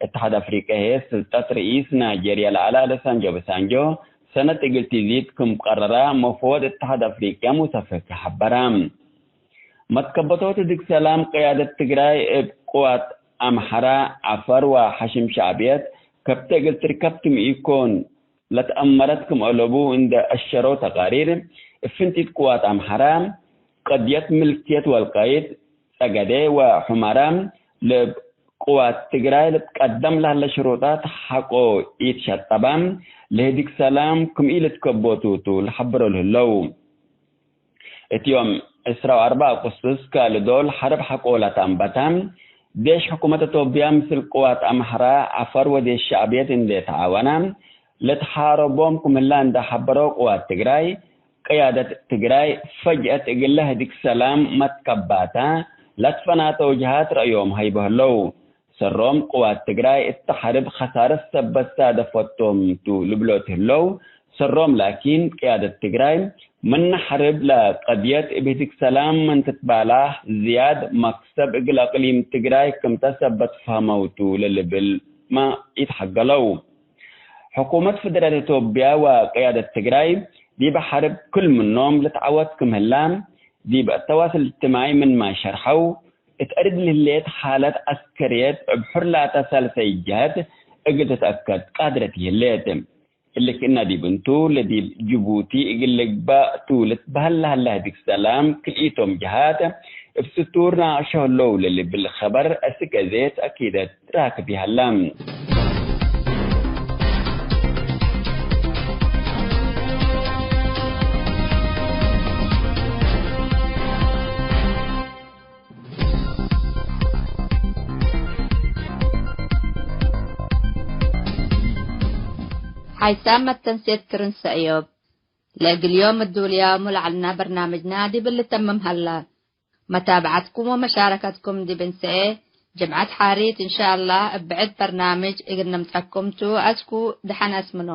እትሓድ አፍሪቀ ህዬ ስልጠት ርኢስ ናይጄርያ ለዐለ አለሳንጆ በሳንጆ ሰነት እግል ቲዚድ ክም ቀረራ መፍወድ እትሓድ አፍሪቅያ ሙሰ ፈኪ ሐበራ። መትከበቶት ህድግ ሰላም ቅያደት ትግራይ እብ ቅዋት አምሐራ፣ ዐፈር ወሐሽም ሸዕብየት ከብተ እግል ትርከብ ክም ኢኮን ለትአመረት ክም አለቡ እንደ አሸረው ተቃሪር፣ እብ ፍንቲት ቅዋት አምሐራ፣ ቀድየት ምልክየት ወልቃይት ጸገዴ ወሑመራ ለእብ ቅዋት ትግራይ ልትቀደም ለህለ ሽሩጣት ሐቆ ኢትሸጠበ፣ ለህድግ ሰላም ክም ኢልትከቦቱ ቱ ለሐብሮ ለህለው። እት ዮም ዕስራ ወአርበዕ አቁስጥስ ካልእ ዶል ሐርብ ሐቆ ለተአንበተ፣ ዴሽ ሕኩመት ኢትዮጵያ ምስል ቅዋት አምሐራ፣ ዐፈር ወዴሽ ሸዕብየት እንዴ ተዓወነ፣ ለትሓረቦም ክም ህላ እንዴ ሐበረው ቅዋት ትግራይ፣ ቅያደት ትግራይ ፈጅአት እግለ ህድግ ሰላም መትከባተ ለትፈናተው ጀሃት ረአዮም ሀይቦ ህለው። ሰሮም ቅዋት ትግራይ እተ ሐርብ ከሳረት ሰበት ሳደፈቶም ቱ ልብሎ እት ህለው፣ ሰሮም ላኪን ቅያደት ትግራይ ምነ ሐርብ ለቀድየት እብ ህድግ ሰላም ምን ትትባላህ ዝያድ መክሰብ እግል አቅሊም ትግራይ ክምተ ሰበት ፈሀመው ቱ ለልብል ማ ኢትሐገለው። ሕኩመት ፍደራል ኢትዮጵያ ወቅያደት ትግራይ ዲበ ሐርብ ክል ምኖም ልትዐወት ክም ህላ ዲብ አተዋስል እጅትማዒ ምንመ ሸርሐው፣ እት አርድ ለህሌት ሓለት ዐስከርየት እብ ሑር ላተ ሳልሰይ ጀሀት እግል ትትአከድ ቃድረት ይህሌት። እሊ ክእነ ዲብ እንቱ፣ ለዲብ ጅቡቲ እግል ልግበእ ቱ ልትበህል ለሀለ ህድግ ሰላም ክልኢቶም ጀሃት እብ ስቱር ናቅሾ ህለው ለልብል ኸበር አስክ አዜ ተአኪደት ራክብ ይሀለ። ሓይሳም መተንሴት ክርን ሰእዮብ። ለእግል ዮም እዱልያሙ ለዐልና በርናምጅና ዲብ ልተምም ሀላ። መታብዐትኩም ወመሻረከትኩም ዲብ እንሰኤ ጅምዐት ሓሪት እንሻአላህ እብ ብዕድ በርናምጅ እግል ነምጸኩም ቱ። አስኩ ደሐን አስምኖ።